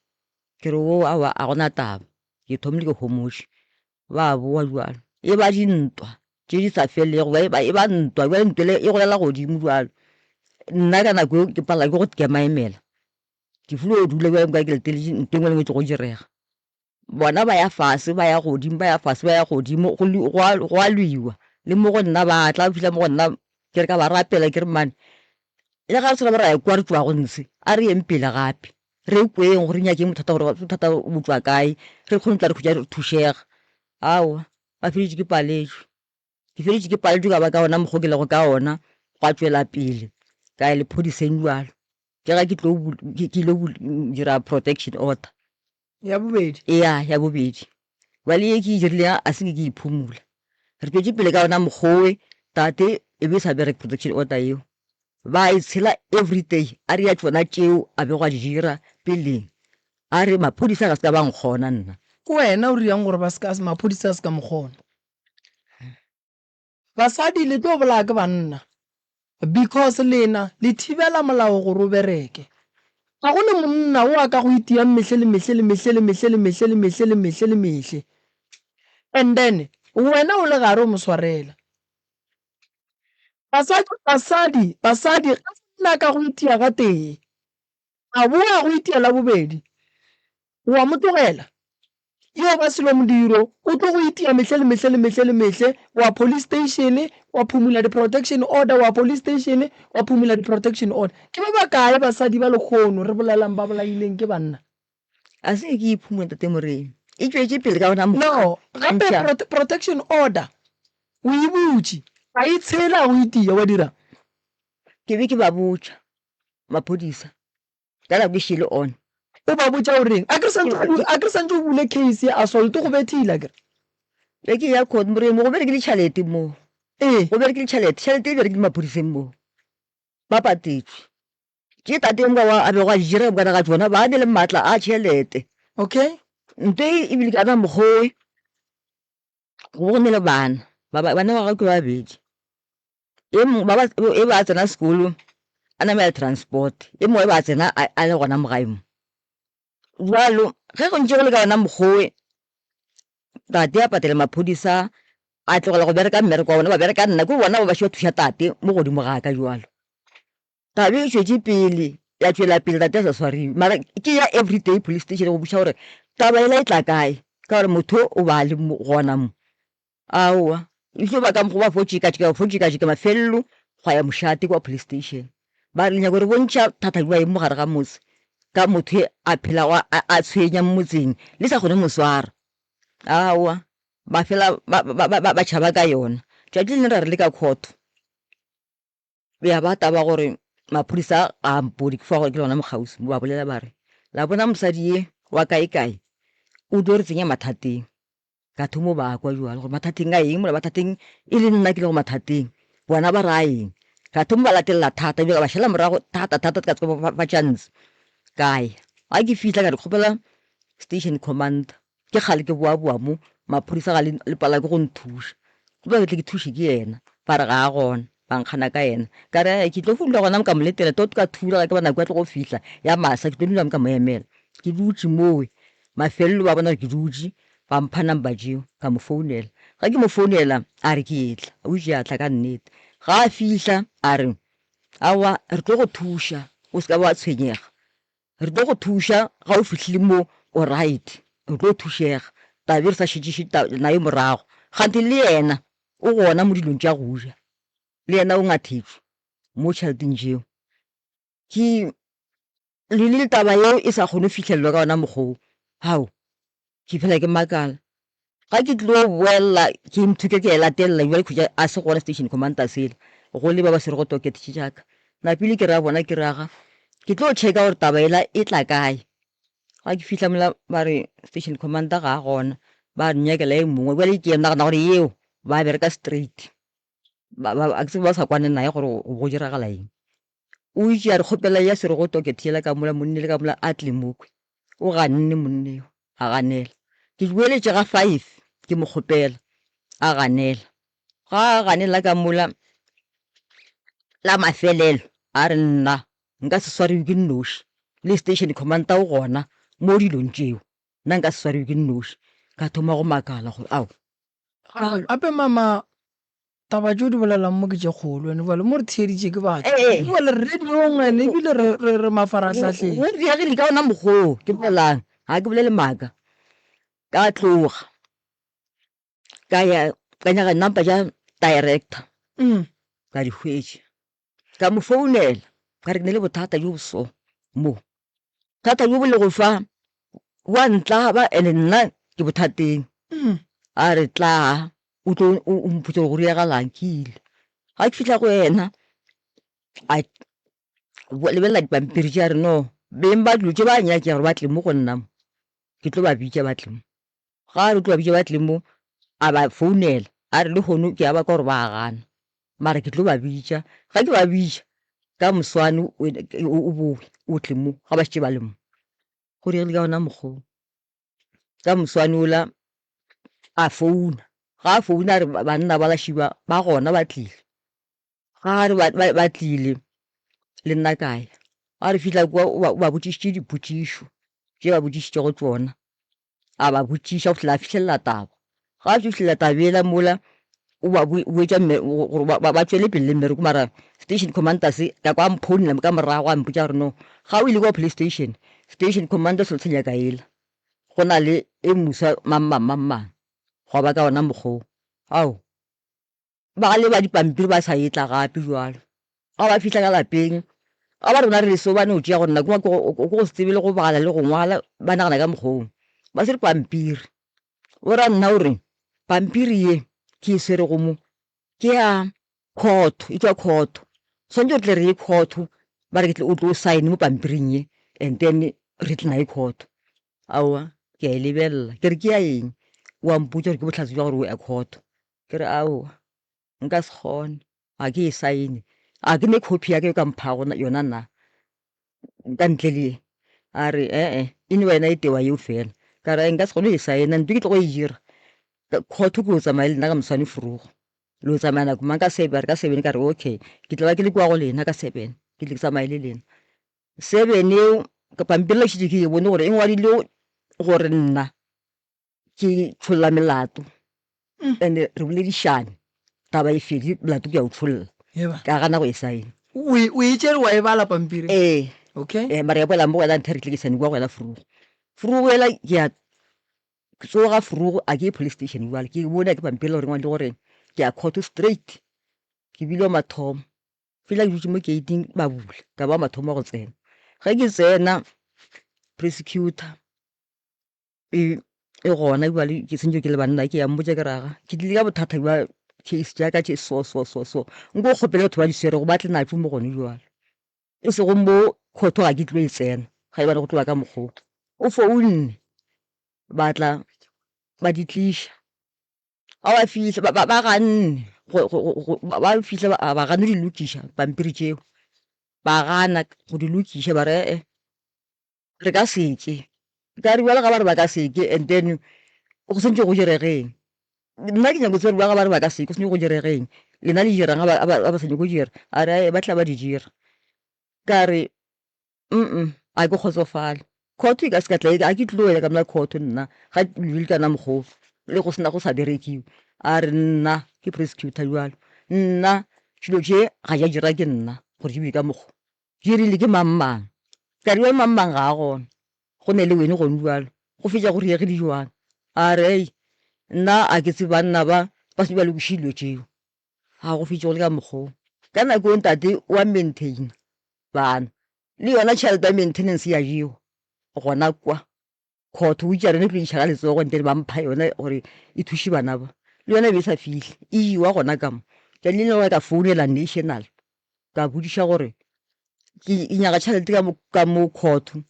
Ke re o aowa a gona taba. Ke thomile ke homotše. Ba boa bjalo. E ba dintwa tše di sa felego, e ba e ba ntwa bjale ntwa ele e golela godimo bjalo. Nna ka nako eo ke palelwa ke go kemaemela. Ke filo dula bjalo nka ke leteletše ntho e nngwe le e nngwe e tlogo direga. Bona ba ya fase, ba ya godimo, ba ya fase, ba ya godimo, go go a, go a lwiwa. Le mo go nna ba tla, ba fihla mo go nna, ke re ka ba rapela ke re mane, le ga re swana ba ra ya kwa re tšwago ntshe, a re yeng pele gape, re kweng gore re nyakeng bothata gore bothata bo tšwa kae, re kgone go tla re hwetša re thušega. Aowa, ba feditše ke paletšwe. Ke feditše ke paletšwe ka ba ka ona mokgwa o ke lego ka ona, gwa tšwela pele ka ya lephodiseng bjalo. Ke ga ke tlo ke ile dira protection order. Ya bobedi? Eya, ya bobedi. Bjale ye ke e dirileng a se nke ke e phumula. Re tšwetše pele ka ona mokgwa owe, tate e be e sa bereke protection order yeo. Ba e tshela everyday, a re ya tšona tšeo a bego a di dira peleng. A re maphodisa ga se ka ba nkgona nna. Ke wena o riang gore ba se ka, maphodisa a se ka mo kgona. Basadi le tlo bolaya ke banna because lena le thibela molao gore o bereke. Ga go ne monna o a ka go itiang mehle le mehle le mehle le mehle le mehle le mehle le mehle le mehle and then wena o le gare o mo swarela. Basadi basadi basadi ga monna a ka go itia ga tee A boa go itia la bobedi, o a mo tlogela. Yo ba selo modiro, o tlo go itia mehle le mehle le mehle le mehle, wa police station, wa phumula di protection order, wa police station, wa phumula di protection order. Ke ba bakae basadi ba lekgono re bolelang ba bolaileng ke banna? A se ke e phumula Ntate Moremi. E tšwetše pele ka gona mokgwa. No, gape prote protection order o e butše, a e tshela go itia, wa dira? Ke be ke ba botša. Maphodisa ka nako e šele on. O ba botša o reng? A ke re santše a ke re santše o bule case ya assault go bethile akere? Be ke ya court Moremi go berekile tšhalete mo. Ee. Go berekile tšhalete, tšhalete e berekile maphodiseng mo. Ba patetšwe. Tše tate yo mongwe a bego a di dira ka mokana ga tšona ba ne le maatla a tšhelete. Okay. Nto e ebile ka na mokgowe go go ne le bana ba bana ba gagwe ke ba babedi. E mongwe ba ba e ba tsena sekolo a namela transport, e mongwe e ba tsena a le gona mo gae mo. Jwalo ge go ntše go le ka yona mokgwa o, tate a patela maphodisa a tlogela go bereka mmereko wa bona ba bereka nna, ke bona ba ba šetše ba thuša tate mo godimo ga ka jwalo. Taba e tšwetše pele ya tšwela pele tate a sa swariwe, mara ke ya everyday police station go botšiša gore taba yela e tla kae ka gore motho o ba a le mo gona mo. Aowa, e tlo ba ka mokgwa ba fo tšekatšeka, ba fo tšekatšeka mafelelo gwa ya mošate kwa police station. Ba re le nyaka go re bontšha thata bja eng mo gare ga motse ka motho e a phelago a, a tshwenya mo motseng le sa kgone mo swara. Aowa, ba fela ba, ba, ba, ba, ba tšhaba ka yona. Tšatši le lengwe ra re le ka court, ya ba taba gore maphodisa ga a mpone ke fa gore ke le gona mo kgauswi mo ba bolela ba re, la bona mosadi ye wa kae-kae o tlo re tsenya mathateng. Ka thomo ba kwa bjalo gore mathateng a eng mola mathateng e le nna ke lego mathateng, bona ba ra eng. Ka thomo ba latelela thata ebile ka ba šala morago thata thata ka tseba ba chance ka ya. Ga ke fihla ka re kgopela station commander ke kgale ke boa boa mo maphodisa ga le palelwa ke go nthuša, kgopela ke tle ke thuše ke yena ba re ga a gona ba nkgana ka yena. Ka re ke tlo fo dula gona mo ka mo letela tot ka thula ga ke ba nako ya tlo go fihla ya masa ke tlo dula mo ka mo emela. Ke dutše mowe mafelelo ba bona gore ke dutše Ba mpha number tšeo, ka mo founela. Ge ke mo founela, a re ke etla. O itše a tla ka nnete. Ga a fihla, a re, Aowa, re tlo go thuša, o se ka ba wa tshwenyega. Re tlo go thuša, ga o fihlile mo o right, o tlo thušega. Taba e re sa šetšiše nayo morago. Kganthe le yena o gona mo dilong tša go ja. Le yena o ngathetšwe mo tšheleteng tšeo. Ke le taba yeo e sa kgone go fihlelelwa ka ona mokgwa wo. Ao, ke phela ke makala. Ga ke tlo boela ke nthuke ke e latelela bjale ke hwetša a se gona station commander sela, go le ba ba swerego docket tše tša ka. Napile ke ra bona ke re aga ke tlo checka gore taba yela e tla kae. Ga ke fihla mola ba re station commander ga a gona, ba nnyakela e mongwe. Bjale ke nagana gore yeo ba bereka straight. Ba, ba, a ke tsebe ba sa kwane naye gore go go diragala eng. O itše a re kgopela ya swerego docket yela ka mola monna le ka mola a tle mo kwe. O ganne monna yo, a ganela. Ke boeletše ga five ke mo kgopela, a ganela. Ga a ganela ka mola la mafelelo a re nna nka se swariwe ke nnoši, le station commander o gona mo dilong tšeo, nna nka se swariwe ke nnoši. Ka thoma go makala gore ao. Gape mama Taba tše o di bolelang mo ke tše kgolo ene bjale mo re theeditše ke batho. Ee. Bjale re radiong ene ebile re, re, re mafarahlahleng. Go diegile ka ona mokgwa wo ke bolelang, ga ke bolele maaka. Ka tloga ka ya ka nyaka number tša director ka di hwetša. Ka mo founela ka re ke na le bothata bjo bo so mo, bothata bjo bo lego fa bo a ntlaba and-e nna ke bothateng. A re tlaa o tlo o mpotše gore go diragalang, ke ile. Ga ke fihla go yena a lebelela dipampiri tše a re no beng ba dilo tše ba nyakega gore ba tle mo go nna mo, ke tlo ba bitša ba tle mo. Ga a re o tlo ba bitša ba tle mo, a ba founela a re lehono ke a ba kwa gore ba a gana mara ke tlo ba bitša. Ga ke ba bitša ka moswane o bowe o tle mo ga ba šetše ba le mo. Go diregile ka wona mokgwa wo. Ka moswane wola a founa, ga a founa a re banna ba la Šiba ba gona ba tlile. Ga a re ba tlile le nna ka ya. Ga re fihla kua o ba botšišitše dipotšišo tše ba botšišitšego tšona, a ba botšiša go fihlela a fihlelela taba. Ga a fihlelela taba yela mola o ba boetša gore ba tšwele pele le mmereko mara station commander se ka kwa a mphounela ka morago a mpotša gore no ga o ile kwa police station, station commander se lo sa nyaka yela go na le e moswa mang mang mang mang gwa ba ka wona mokgwa wo. Ao! Ba leba dipampiri ba sa etla gape bjalo. Ga ba fihla ka lapeng, ga ba re rona re le so ba no tšea gore nako ke go se tsebe le go bala le go ngwala, ba nagana ka mokgwa wo. Ba swere pampiri. O ra nna o re pampiri ye ke e swerego mo ke ya khotho, e tšwa khotho. Swanetše re tle re ye khotho ba re ke tle o tlo saene mo pampiring ye and then re tle naye khotho. Aowa, ke a e lebelela. Ke re ke ya eng? O a mpotša gore ke bohlatse bja gore o ya khotho. Ke re, Aowa, nka se kgone, ga ke e saene. A ke ne copy ya ka yo ka mphago yona na, ka ntle le ye? A re, E-e, e no ba yona e tewa yeo fela. Ka re, Nka se kgone go e saena, ntho ke tlogo e dira, khotho ke yo tsamaya le nna ka moswane vroeg. Le yo tsamaya nako mang? Ka seven, ba re ka seven. Ka re, Okay, ke tla ba ke le kua go lena ka seven, ke tle ke tsamaye le lena. Seven eo, pampiri la ke šetše ke e bone gore e ngwadilwe gore nna ke tšholla melato and re boledišane taba e fedile melato ke ya o tšholla ka gana go e saena. O e tšere wa e bala pampiri? Ee. Okay. Ee, mara ya boela mo go wena nthe re tlile ke saene kua go wena Vroeg. Vroeg ela ke ya tsoga Vroeg a ke ye police station jwale ke bone ke pampiri le gore ngwadile gore ke ya court straight. Ke bile wa mathomo fela ke dutše mo gate-ing ba bula ka ba wa mathomo wa go tsena. Ge ke tsena prosecutor E, e gona bjale ke sentše ke le banna ke ya mmotša ke raga ke tlile ka bothata bja case tša ka tše so so so so nko kgopele batho ba di swerego ba tle natšo mo gone jwale e sego mo khotho ga ke tlo e tsena ga e bane go tlo ba ka mokgwa o o founne ba tla ba di tliša ga ba fihla ba, ba, ba ganne go, go, go, ba fihla ba, ba gane di lokiša pampiri tšeo ba gana go di lokiša ba re ee Re ka se ke. Ka re bjalo ga ba re ba ka se ke and then go swanetše go diregeng? Nna ke nyako tseba gore bjalo ga ba re ba ka se ke go swanetše go diregeng? Lena le dirang ga ba sa nyako dira? A re ae ba tla ba di dira. Ka re ga ke kgotsofale. Court e ka se ka tla ga ke tlo ya ka mona court nna ga le ka na mokgwa o le go sena go sa berekiwe. A re nna ke prosecutor bjalo nna dilo tše ga di a dira ke nna gore di be ka mokgwa o. Ke rile, Ke mang-mang? Ka re, Yo mang-mang ga a gona. Go ne le wene gone bjalo. Go fetša go riegile bjang? A re, Ei, nna a ke tsebe banna ba, ba swanetše ba lokiše dilo tšeo. Ga go fetše go le ka mokgwa wo. Ka nako yeo ntate o a maintaina bana. Le yona tšhelete ya maintenance ya jewa gona kwa. Khotho o itše a re ne tlo iša ka letsogo ntle le ba mpha yona gore e thuše bana ba. Le yona e be e sa fihle, e jewa gona ka mo. Tšatši le lengwe ka founela National ka botšiša gore ke nyaka tšhelete ka mo ka mo khotho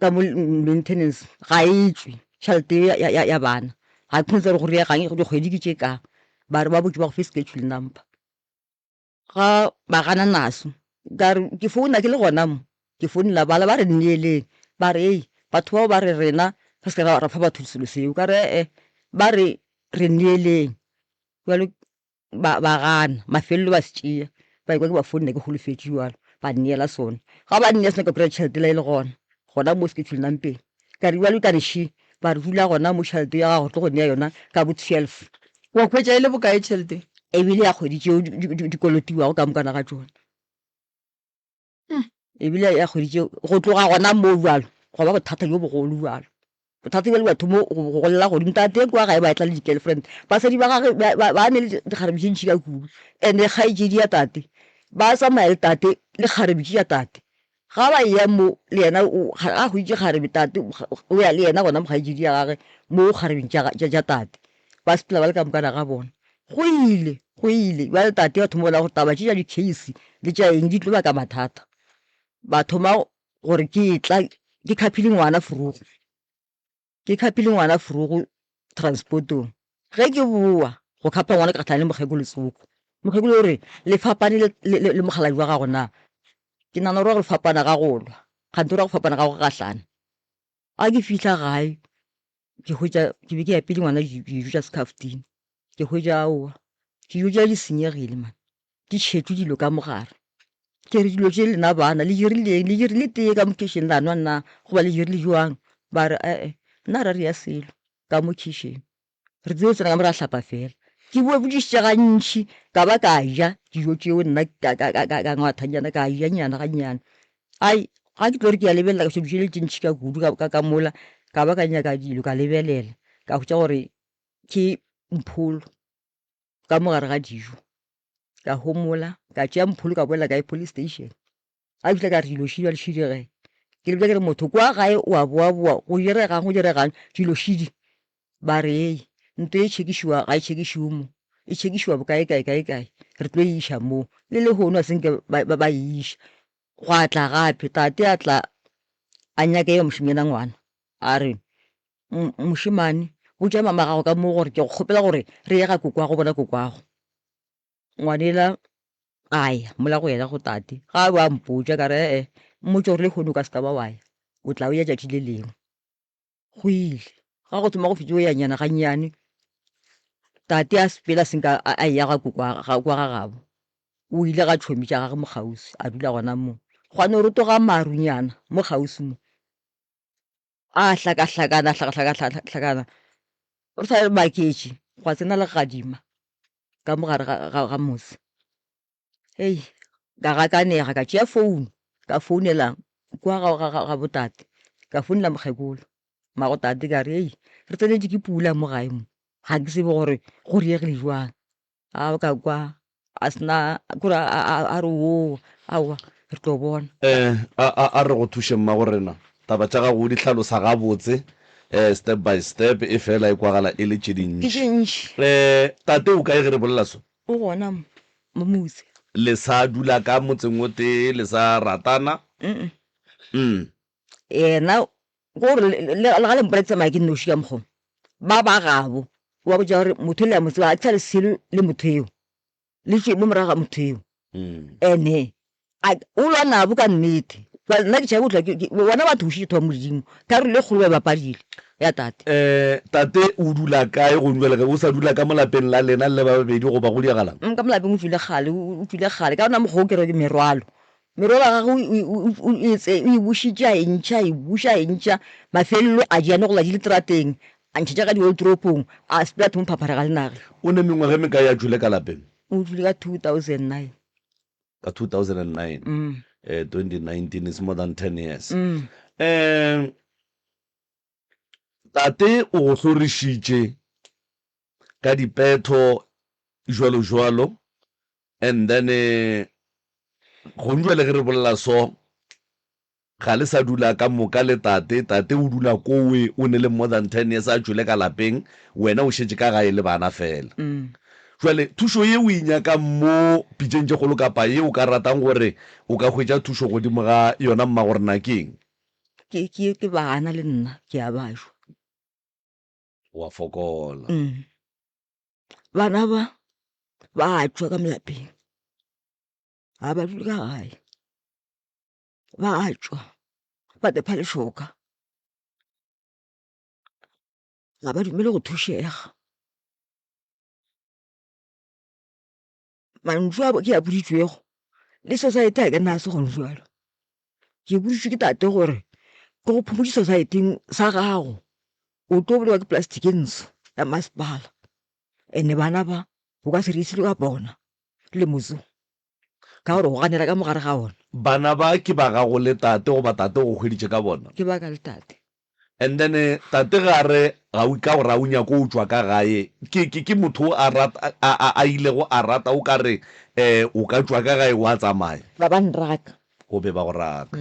ka mo maintenance ga e tšwe tšhelete ya ya ya bana. Ga ke kgone go tseba gore go riegang dikgwedi ke tše kae. Ba re ba botše ba go fe schedule number. Ga ba gana naso, ka re ke founa ke le gona mo, ke founela bala ba re nneeleng, ba re hei batho bao ba re rena re se ke ra fa batho selo seo, ka re ee ba re re nneeleng, bjalo ba ba gana mafelelo ba se tšea, ba ekwa ke ba founela ke holofetše bjalo ba nneela sona, ga ba nnea sona ka kry-a tšhelete la e le gona gona mo schedule nampeng, ka re bjalo ka re še ba re dula gona mo tšhelete ya gago re tlo go nea yona ka bo 12. Wa hwetša e le bokae tšhelete? E bile ya kgwedi tšeo di kolotiwago ka mokana ga tšona. E bile ya kgwedi tšeo go tloga gona moo bjalo gwa ba bothata bjo bogolo bjalo. Bothata bjale bja thomo go golela godimo. Tate kwa gae ba etla le di-girlfriend. Basadi ba gage ba ne le dikgarebe tše ntši ka kudu. And-e kgaetšedi ya tate ba tsamaya le tate le kgarebe tše tša tate. Ga ba eya mo le yena ga a hwetše kgarebe tate o ya le yena gona mo kgaetšedi ya gage mo kgarebeng tša tate. Ba sepela ba le ka mokana ga bona. Go ile go ile bjale tate ba thoma go bona gore taba tše tša di-case le tša eng di tlo baka mathata. Ba thoma gore ke etla ke khaphile ngwana forogo, ke khaphile ngwana forogo transport-ong. Ge ke bowa go khapha ngwana ke gahlana le mokgekolo tsoko. Mokgekolo o re le fapane le mokgalabje wa gago na? Ke nagana gore go fapana ga go lwa, kganthe o ra go fapana ga go gahlana. Ga ke fihla gae ke hwetša ke be ke apeile ngwana dijo tša sekhaftine, ke hwetša aowa dijo tša di senyegile man, di tšhetšwe dilo ka mo gare. Ke re dilo tše lena bana le dirile eng, le dirile tee ka mo kitchen la nwa na goba le dirile jwang? Ba re ee nna ga ra ria selo ka mo kitchen. Re tsebo tsena ka mo ra hlapa fela. Ke bo botšišitše gantši ka ba ka ja dijo tšeo nna ka ngwathanyana ka ja nyana gannyane. Ai ga ke tlo re ke a lebelela ka hwetša dijo tšele tše ntši ka kudu ka mola ka ba ka nyaka dilo ka lebelela ka hwetša gore ke mpholo ka mo gare ga dijo. Ka homola ka tšea mpholo ka boela kae police station. A fihla ka re dilo šidi bjale šidi ge. Ke le botša ke re motho kwa gae o a boaboa go diregang go diregang dilo šidi. Ba re hei nto e tšhekišiwa ga e tšhekišiwe mo e tšhekišiwa bokae kae kae kae re tlo e iša moo. Le lehono a se nke ba e iša. Gwa tla gape tate a tla a nyaka eo mošemanyana ngwana a re mošemane botša mama gago ka mo gore ke go kgopela gore re ye ga kokwago bona kokwago. Ngwanela a ya mola go yena go tate, ga a bo a mpotša ka re ee, mmotše gore lehono o ka se ka ba wa ya, o tla o ya tšatši le lengwe. Go ile ga go thoma go fetša go ya nyana gannyane, tate a sepela senka a eya ga koko ga kwa ga gabo. O ile ga tšhomi tša gage mo kgauswi a dula gona moo. Gwa no rotoga marunyana mo kgauswi mo. A hlakahlakana, a hlakahlakana, re sa maketše gwa tsena legadima ka mo gare ga motse. Hei, ka gakanega ka tšea founu ka founela kwa ga botate, ka founela mokgekolo mmago tate ka re hei re tsenetšwe ke pula mo gae mo, ga ke tsebe gore go diregile jwang. A ka kwa a sena kore a re oo aowa re tlo bona. Eh a a a re go thuše mmagorena. Taba tša gago o di hlalosa gabotse eh step by step e fela e kwagala e le tše Ke dintši. tše ntši. Eh tate o kae ge re bolela so? O gona mo mo motse. Le sa dula ka motseng o tee le sa ratana? Mm. Mm. Yena Gore le ga le mpona ke tsamaya ke nnoši ka mokgwa o, ba ba gabo o ba botša gore motho le a mo tseba ga ke sa le selo le motho eo, le tšwe mo morago ga motho eo. Ene o lwa nabo ka nnete. Bjale nna ke tšhaba go hlwa bona ba thušitše batho ba Modimo, karolo e kgolo ba e bapadile ya tate. Tate o dula kae gong bjale ge o sa dula ka mo lapeng la lena le ba babedi goba go diagalang? Ka mo lapeng o tšwile kgale, o tšwile kgale ka gona mokgwa o ke re ke merwalo. Merwalo ya gagwe o e bušitše a e ntšha, a e buša a e ntšha, mafelelo a di anegela di le terateng, a ntšha tša ka dioltoropong, a sepela a thoma phapharega le nage. O ne mengwaga e mekae a tšwile ka lapeng? O tšwile ka 2009. Ka 2009? Mm. Eh, 2019 is more than 10 years. Mm. Eh, tate o go hlorišitše ka dipetho jwalo jwalo and then eh, gong jwale ge re bolela so ga le sa dula ka moka le tate tate o dula kowe o ne le more than 10 years a tšwele ka lapeng wena o šetše ka gae le bana fela mm. jwale thušo ye o e nyakang mo pitšeng tše kgolo kapa ye o ka ratang gore o ka hwetša thušo godimo ga yona mmagorena ke eng ke ke ke bana le nna ke a bajwa wa fokola mm. Bana ba ba tšwa ka mo lapeng, ga ba dule ka gae, ba tšwa ba tepha lešoka, ga ba dumele go thušega. Mantšu a ke a boditšwego le society ga ke na se gone bjalo. Ke boditšwe ke tate gore ke go phomotše society-ing sa gago o tlo bolawa ke plastic e ntsho ya masepala and-e bana ba o ka se re selo ka bona le motse wo ka gore o ganela ka mo gare ga ona. Bana ba ke ba gago le tate goba tate o go hweditše ka bona? Ke ba ka le tate. And then tate ge a re ga o ka gore ga o nyake go tšwa ka gae, ke, ke, ke motho a rat, a, a, a ilego a rata o ka re um o ka tšwa ka gae wa tsamaya. Ba ba nraka. O be ba go raka.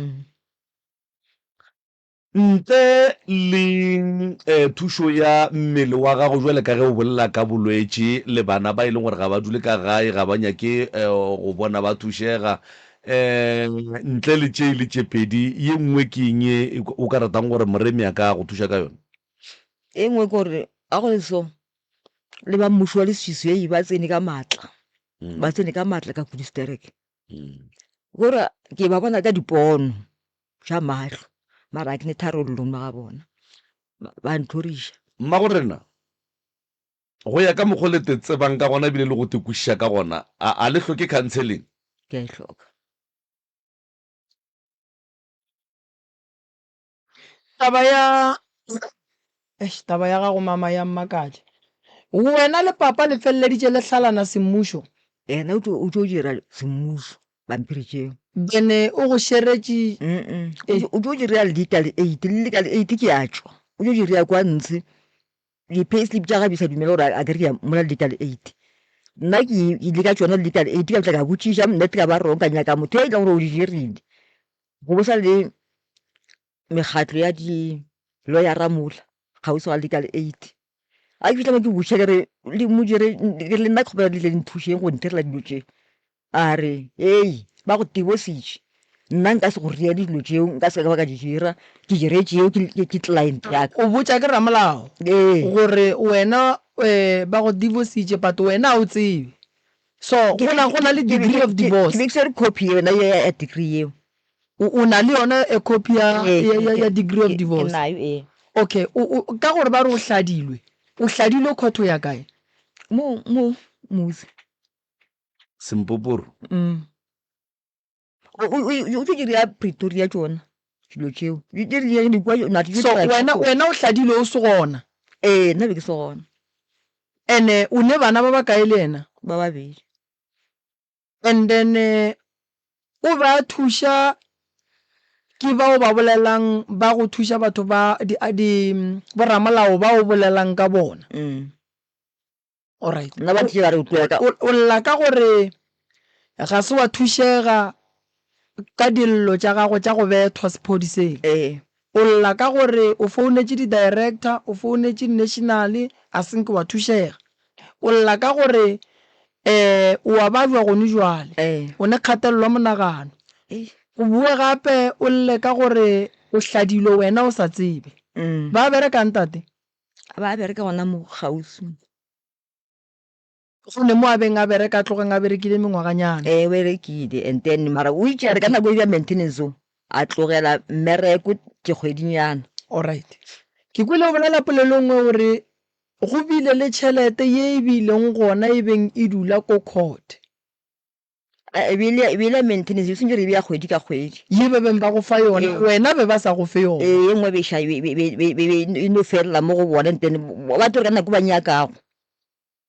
Ntle le thušo ya mmele wa gago bjale ka ge o bolela ka bolwetši le bana ba e leng gore ga ba dule ka gae, ga ba nyake go bona ba thušega, ntle le tše le tše pedi, ye nngwe ke eng ye o ka ratang gore Moremi a ka go thuša ka yona? E nngwe ke gore ga go le so, le ba mmušo wa leswiswi hei ba tsene ka maatla, ba tsene ka maatla ka Kudustereke. Gore ke ba bona ka dipono. Tša mahlo, mara a ke ne tharollo mo ga bona, ba ntlhoriša. Mmagorena, go ya ka mokgo le te tsebang ka gona ebile le go te kwešiša ka gona, a, a le hloke counseling? Ke a e hloka. Taba ya, eish, taba ya gago mama ya mmakatša. Wena le papa le feleleditše le hlalana semmušo? Yena o tšo, o tšo dira semmušo pampiri tšeo. Bene o go šeretše? Mm-mm. O tšo dira legal aid, le legal aid ke ya tšwa. O tšo dira kwa ntshe, di-pay slip tša gagwe di sa dumele gore a ke re ke ya mola legal aid. Nna ke ile ka tšona legal aid ka fihla ka botšiša, nna ka ba wrong ka nyaka motho e leng gore o di dirile. Go bo sa le mekgatlo ya di-lawyer-a mola kgauswi ga legal aid. Ga ke fihla mo ke botšiša ke re le mo dire ke re le nna ke kgopela le tle le nthušeng go ntirela dilo tše. A re hei ba go divorce-itše nna nka se go reele dilo tšeo nka se ka ba ka di dira ke dire tšeo ke client ya ka. O botša ke ramolao gore wena ba go divorce-itše but wena ga o tsebe. So go na go na le degree of divorce. Ke be ke swere copy yona ya degree yeo. O o na le yona a copy ya ya ya ya degree of divorce? Ke nayo ee. Okay, o o ka gore ba re o hladilwe, o hladilwe court o ya kae? Mo mo Muzi. Sempoporo. Mm. O o o tlo dira Pretoria tšona dilo tšeo. Di di di di kwa na di So wena wena o hladilwe o se gona? Ee, nna be ke se gona. Ene o ne bana ba bakae le yena? Ba babedi. And then o be a thuša ke bao ba bolelang ba go thuša batho ba di di boramolao ba o bolelang ka bona. Mm. Alright. Nna ba tlile ba re o tloya ka. O lla ka gore ga se wa thušega ka dillo tša gago tša go bethwa sephodiseng. Ee. O lla ka gore o founetše di-director, o founetše national, a se nke wa thušega. O lla ka gore um o a babja gone jwale, o ne kgatelelo ya monagano. O boe gape o lle ka gore o hladilwe wena o sa tsebe. Ba berekang tate? Ba bereka gona mo kgauswi. Go ne mo a beng a bereka a tlogeng a berekile mengwaganyana. Ee, o berekile and then mara o itše a re ka nako e ya maintenance o a tlogela mmereko dikgwedinyana. Alright. Ke kwele o bolela polelo e nngwe o re go bile le tšhelete ye e bileng gona e beng e dula ko court. E be e le ya maintenance, e swanetše gore e be ya kgwedi ka kgwedi. Ye ba beng ba go fa yona, wena be ba sa go fe yona. Ee, ye nngwe be e no felela mo go bona and then ba tlo re ka nako ba nyakago.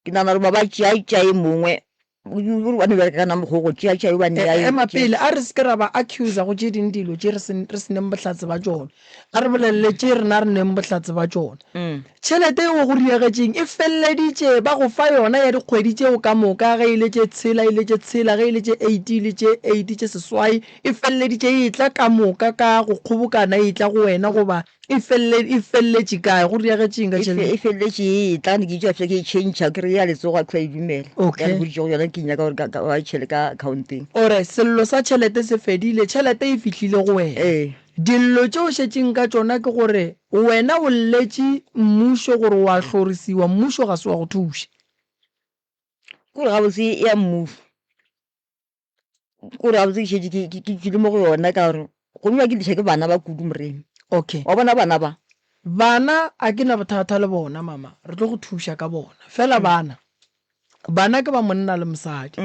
Ke nagana gore ba ba tšea tšea e mongwe, gore ba no bereka ka na mokgwa o go tšea tšea yo ba nea yo. Ema pele, a re se ke ra ba accuser go tše ding dilo tše re se re se neng bohlatse ba tšona. A re bolelele tše rena re neng bohlatse ba tšona. Tšhelete yeo go riegetšeng e feleleditše ba go fa yona ya dikgwedi tšeo ka moka, ge e le tše tshela e le tše tshela, ge e le tše eight e le tše eight, tše seswai, e feleleditše e etla ka moka ka go kgobokana e etla go wena goba e felele, e feleletše kae? Go riegetšeng ka tšhelete? E feleletše e etla, ne ke itše fihla ke e tšhentšha, ke re ya letsogo a ke sa e dumela. Okay. Ya re boditše go yona ke nyaka gore ka, ka, ba e tšhele ka accounteng. Alright, sello sa tšhelete se fedile, tšhelete e fihlile go wena. Ee. Dillo tše o šetšeng ka tšona ke gore wena o lletše mmušo gore o a hlorisiwa, mmušo ga se wa go thuša. Ke gore gabotse ya mmušo, ke gore gabotse ke šetše ke ke tšwile mo go yona ka gore go nwa ke lliša ke bana ba kudu moremi. Okay. Wa bona bana ba? Bana a ke na bothata le bona mama, re tlo go thuša ka bona. Fela bana Bana ke ba monna le mosadi.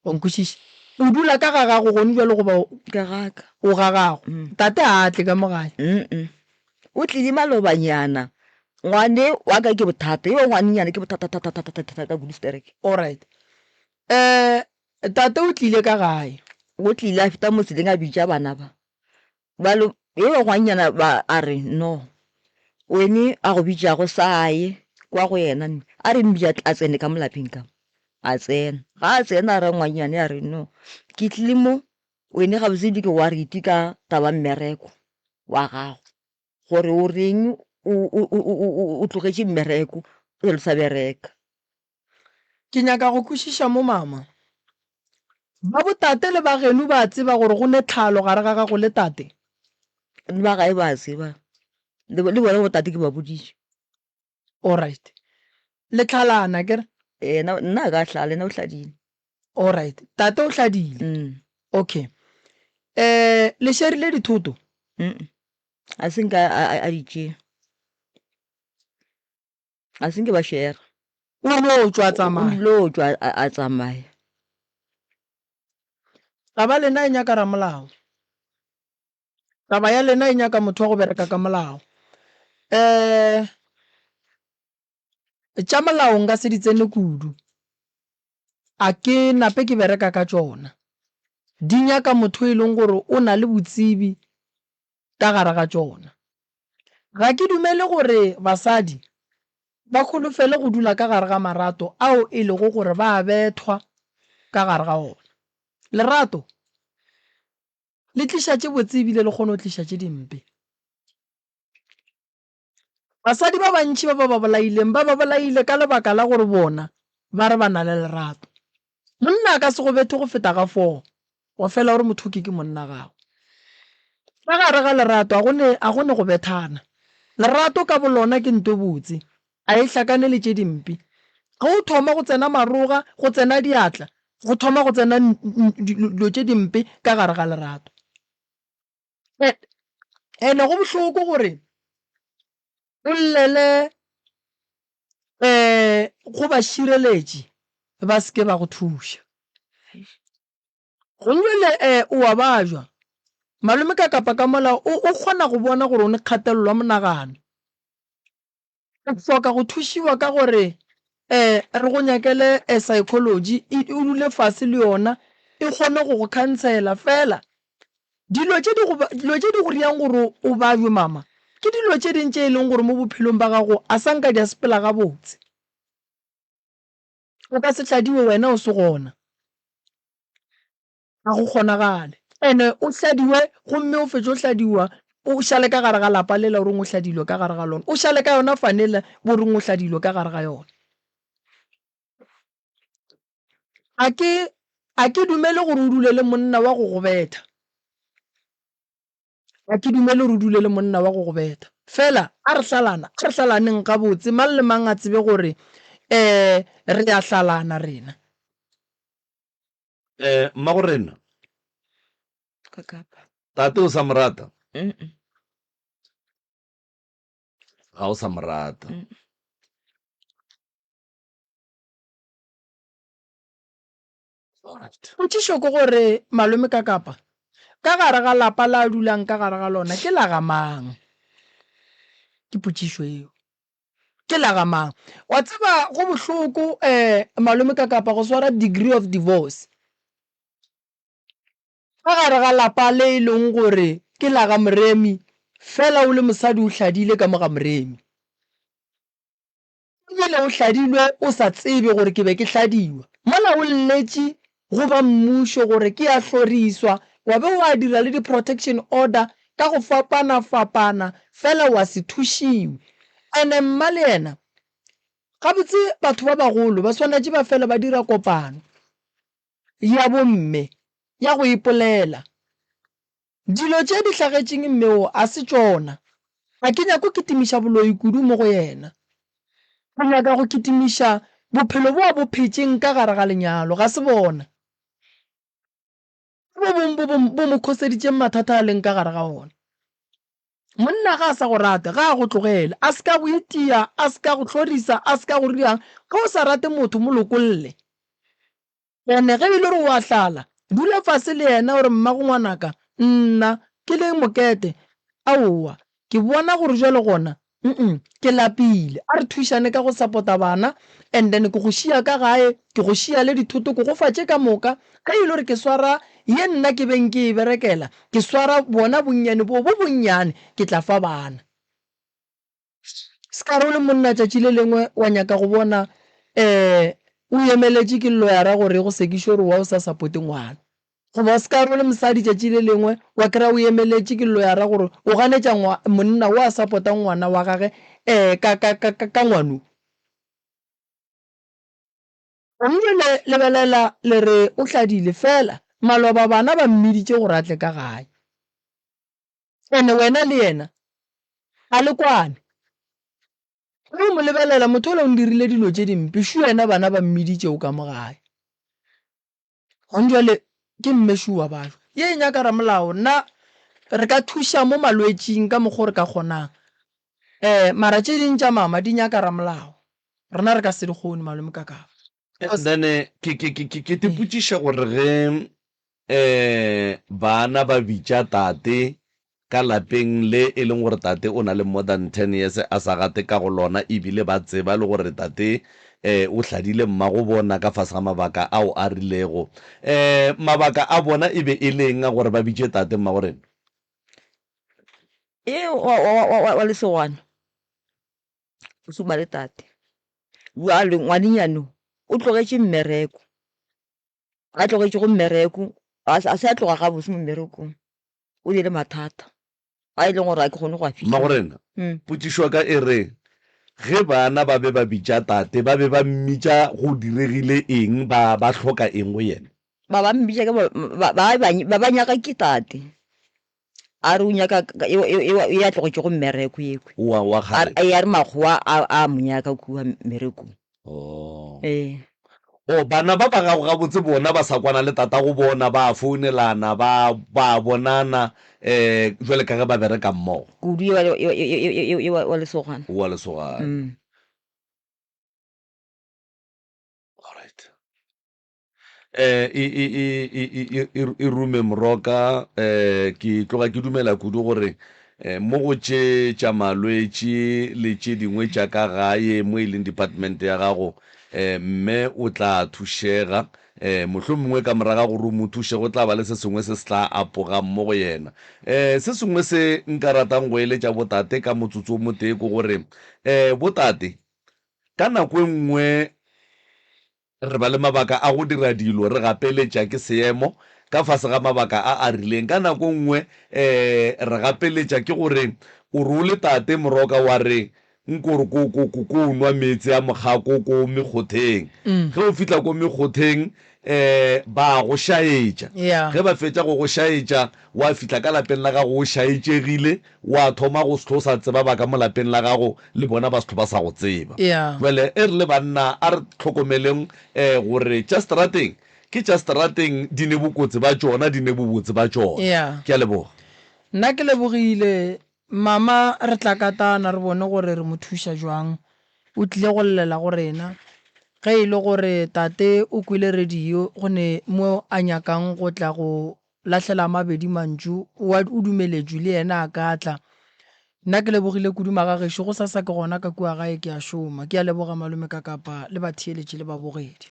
Wa nkwešiša? O dula ka ga gago gone bjalo goba o. Ka ga ka. O ga gago. Tate ga a tle ka mo gae. O tlile malobanyana. Ngwane wa ka ke bothata. Yo ngwanenyana ke bothata thata thata thata thata ka kudu sterek. Alright. Eh, tate o tlile ka gae. O tlile a feta mo tseleng a bitša bana ba. Bjalo. Eo ngwannyana ba a re, No, wene a go bitšago sa ye kwa go yena nne. A re mmitša a tsene ka mo lapeng ka mo. A tsena. Ga a tsena a ra ngwannyane a re, No, ke tlile mo, wene gabotse ebile ke worried ka taba mmereko wa gago, gore o reng o, o, o, o, o, o tlogetše mmereko o sa le sa bereka. Ke nyaka go kwešiša mo mama. Ba bo tate le ba geno ba a tseba gore go ne tlhalo gare ga gago le tate? Le ba gae ba a tseba. Le, le bona bo tate ke ba boditše. Alright. Le tlhalana akere? Yena, nna a ka hlala, yena o hladile. Alright. Tate o hladile? Mm. Okay. Eh, le šerile dithoto? Mm. A se nka a, a, a di tšea. A se nke ba shera. O lo tšwa a tsamaya. O lo tšwa a tsamaya. Taba lena e nyaka ramolao. Taba ya lena e nyaka motho wa go bereka ka molao. Eh tša molao nka se di tsene kudu. A ke nape ke bereka ka tšona. Di nyaka motho e leng gore o na le botsebi ka gare ga tšona. Ga ke dumele gore basadi ba holofele go dula ka gare ga marato ao e lego gore ba a bethwa ka gare ga ona. Lerato le tliša tše botse ebile le kgona go tliša tše dimpe. Basadi ba bantši ba ba ba bolaileng ba ba bolaile ka lebaka la gore bona ba re ba na le lerato. Monna a ka se go bethe go feta ga foo, wa fela o re motho ke ke monna gago. Ka gare ga lerato a go ne a go ne go bethana. Lerato ka bolona ke nto botse, a e hlakane le tše dimpe. Ge o thoma go tsena maroga, go tsena diatla, go thoma go tsena dilo tše dimpe ka gare ga lerato. Ene go bohloko gore o llele go bašireletši ba se ke ba go thuša. Gomme le o a bajwa. Malome ka kapa ka mola o kgona go bona gore o ne kgatelelo ya monagano. O hloka go thušiwa ka gore re go nyakele psychology o dule fase le yona e kgone go go khansela. Fela dilo tše di go dilo tše di go dirang gore o babje mama ke dilo tše ding tše e leng gore mo bophelong ba gago a sa nka di a sepela gabotse. O ka se hladiwe wena o se gona. Ga go kgonagale. Ene o hladiwe gomme o fetše o hladiwa o šale ka gare ga lapa lela o reng o hladilwe ka gare ga lona. O šale ka yona fane yela bo reng o hladilwe ka gare ga yona. A ke a ke dumele gore o dule le monna wa go go betha. Ga ke dumele gore o dule le monna wa go go betha. Fela a re hlalana, a re hlalaneng gabotse, mang le mang a tsebe gore um re a hlalana rena. Eh, mmagorena. Ka kapa. Tate o sa mo rata? Mm. Ga o sa mo rata. Mm. Alright. Potšišo ke gore malome ka kapa ka gare ga lapa la a dulang ka gare ga lona ke la ga mang? Ke potšišo eo. Ke la ga mang? Wa tseba go bohloko um malome ka kapa go swara degree of divorce ka gare ga lapa le e leng gore ke la ga Moremi fela o le mosadi o hladile ka mo ga Moremi. Ebile o hladilwe o sa tsebe gore ke be ke hladiwa. Mola o lletše go ba mmušo gore ke a hloriswa, wa be wa dira le di-protection order ka go fapana-fapana fela wa se thušiwe. Ene mma le yena, gabotse batho ba bagolo ba swanetše ba fele ba dira kopano ya bomme ya go ipolela. Dilo tše di hlagetšeng mme wo a se tšona. Ga ke nyake go kitimiša boloi kudu mo go yena. Ke nyaka go kitimiša bophelo bo a bo phetšeng ka gare ga lenyalo. Ga se bona. Ke bo bong bo bo mo khoseditšeng mathata a leng ka gare ga ona. Monna ga a sa go rate, ga a go tlogele. A se ka go itia, a se ka go hlorisa, a se ka go dirang. Ge o sa rate motho, mo lokolle. Ene ge e le gore o a hlala, dula fase le yena o re, Mmago ngwanaka, nna ke le mokete, aowa, ke bona gore jwale gona, mm, ke lapile. A re thušane ka go sapota bana, and then ke go šiya ka gae, ke go šiya le dithoto, ke go fa tše ka moka. Ge e le gore ke swara Ye nna ke beng ke e berekela, ke swara bona bonnyane boo bo bonnyane, ke tla fa bana. Se ka re o le monna tšatši le lengwe wa nyaka go bona um o emeletše ke loyara gore e go sekiše gore wa o sa supporte ngwana. Goba se ka re o le mosadi tšatši le lengwe wa kry-a o emeletše ke loyara gore o ganetša monna o a supportang ngwana wa gage um ka, ka, ka, ka, ka ngwano. Gomme le lebelela le re o hladile, fela maloba bana ba mmiditše gore a tle ka gae. Ene wena le yena a le kwane. Ge o mo lebelela, motho yola o ndirile dilo tše dimpe, šo yena bana ba mmiditše o ka mo gae. Gone jwale ke mme šo wa batho. Ye e nyaka ramolao, nna re ka thuša mo malwetšing ka mokgo re ka kgonang. Um mara tše ding tša mama di nyaka ramolao. Rena re ka se di kgone malome Kakapa. And then ke ke ke ke te potšiša gore ge um bana ba bitša tate ka lapeng le e leng gore tate o na le more than ten years a sa gate ka go lona ebile ba tseba le gore tate um o hladile mmago bona ka fase ga mabaka ao a rilego um mabaka a bona e be e le eng a gore ba bitše tate mmago rena? E wa wa wa wa lesogana. O šoma le tate. Bjale ngwanenyana o tlogetše mmereko, a tlogetšego mmereko a se a tloga gabotse mo mmerekong, o bile le mathata a e leng gore ga ke kgone go a fihla. Mmagorena, potšišo ya ka e re, ge bana ba be ba bitša tate, ba be ba mmitša go diregile eng, ba ba hloka eng go yena? Ba ba mmitša ke ba ba ba ba nyaka ke tate. A re o nyaka e a tlogetšego mmereko yekwe. Wa wa kgale. A re makgowa a a mo nyaka kua mmerekong. Oh. Ee. Oh, bana ba ba gago gabotse bona ba sa kwana le tatago bona, ba a founelana, ba ba bonana eh jwale ka ge ba bereka mmogo. Kudu ye wa ye wa lesogana. Wa lesogana. Mm. All right. Eh, e, e, e, e, e, e, e rume moroka eh, ke tloga ke dumela kudu gore eh, mo go tše tša malwetši le tše dingwe tša ka gae mo e leng department ya gago eh, mme o tla thušega eh, mohlomongwe ka moraga gore o mo thuše go tla ba le se sengwe se se tla apogang mo go yena eh, se sengwe se nka ratang go eletša botate ka motsotso o motee ke gore eh, botate ka nako e nngwe Re ba le mabaka a go dira dilo re gapeletša ke seemo ka fase ga mabaka a a rileng. Ka nako nngwe re gapeletša ke gore o re o le tate moroka wa re nko re ko ko ko ko nwa meetse a mokgako ko mekgotheng. Ge o fihla ko mekgotheng ba go šaetša. Ge ba fetša go go šaetša wa fihla ka lapeng la gago o šaetšegile Wa thoma go se hlo sa tseba ba ka mo lapeng la gago, le bona ba se hlo ba sa go tseba. Bjale e re le banna a re hlokomeleng gore tša seterateng ke tša seterateng, di ne bokotse ba tšona, di ne bobotse ba tšona. Ke a leboga. Nna ke lebogile. Mama re tla katana re bone gore re mo thuša jwang. O tlile go llela go rena. Ge e le gore tate o kwele radio go ne mo a nyakang go tla go Lahlela a mabedi mantšu, o a, o dumeletšwe le yena a ka tla. Nna ke lebogile kudu magagešo, gosasa ke gona ka kua gae ke a šoma. Ke a leboga malome Kakapa le batheeletši le babogedi.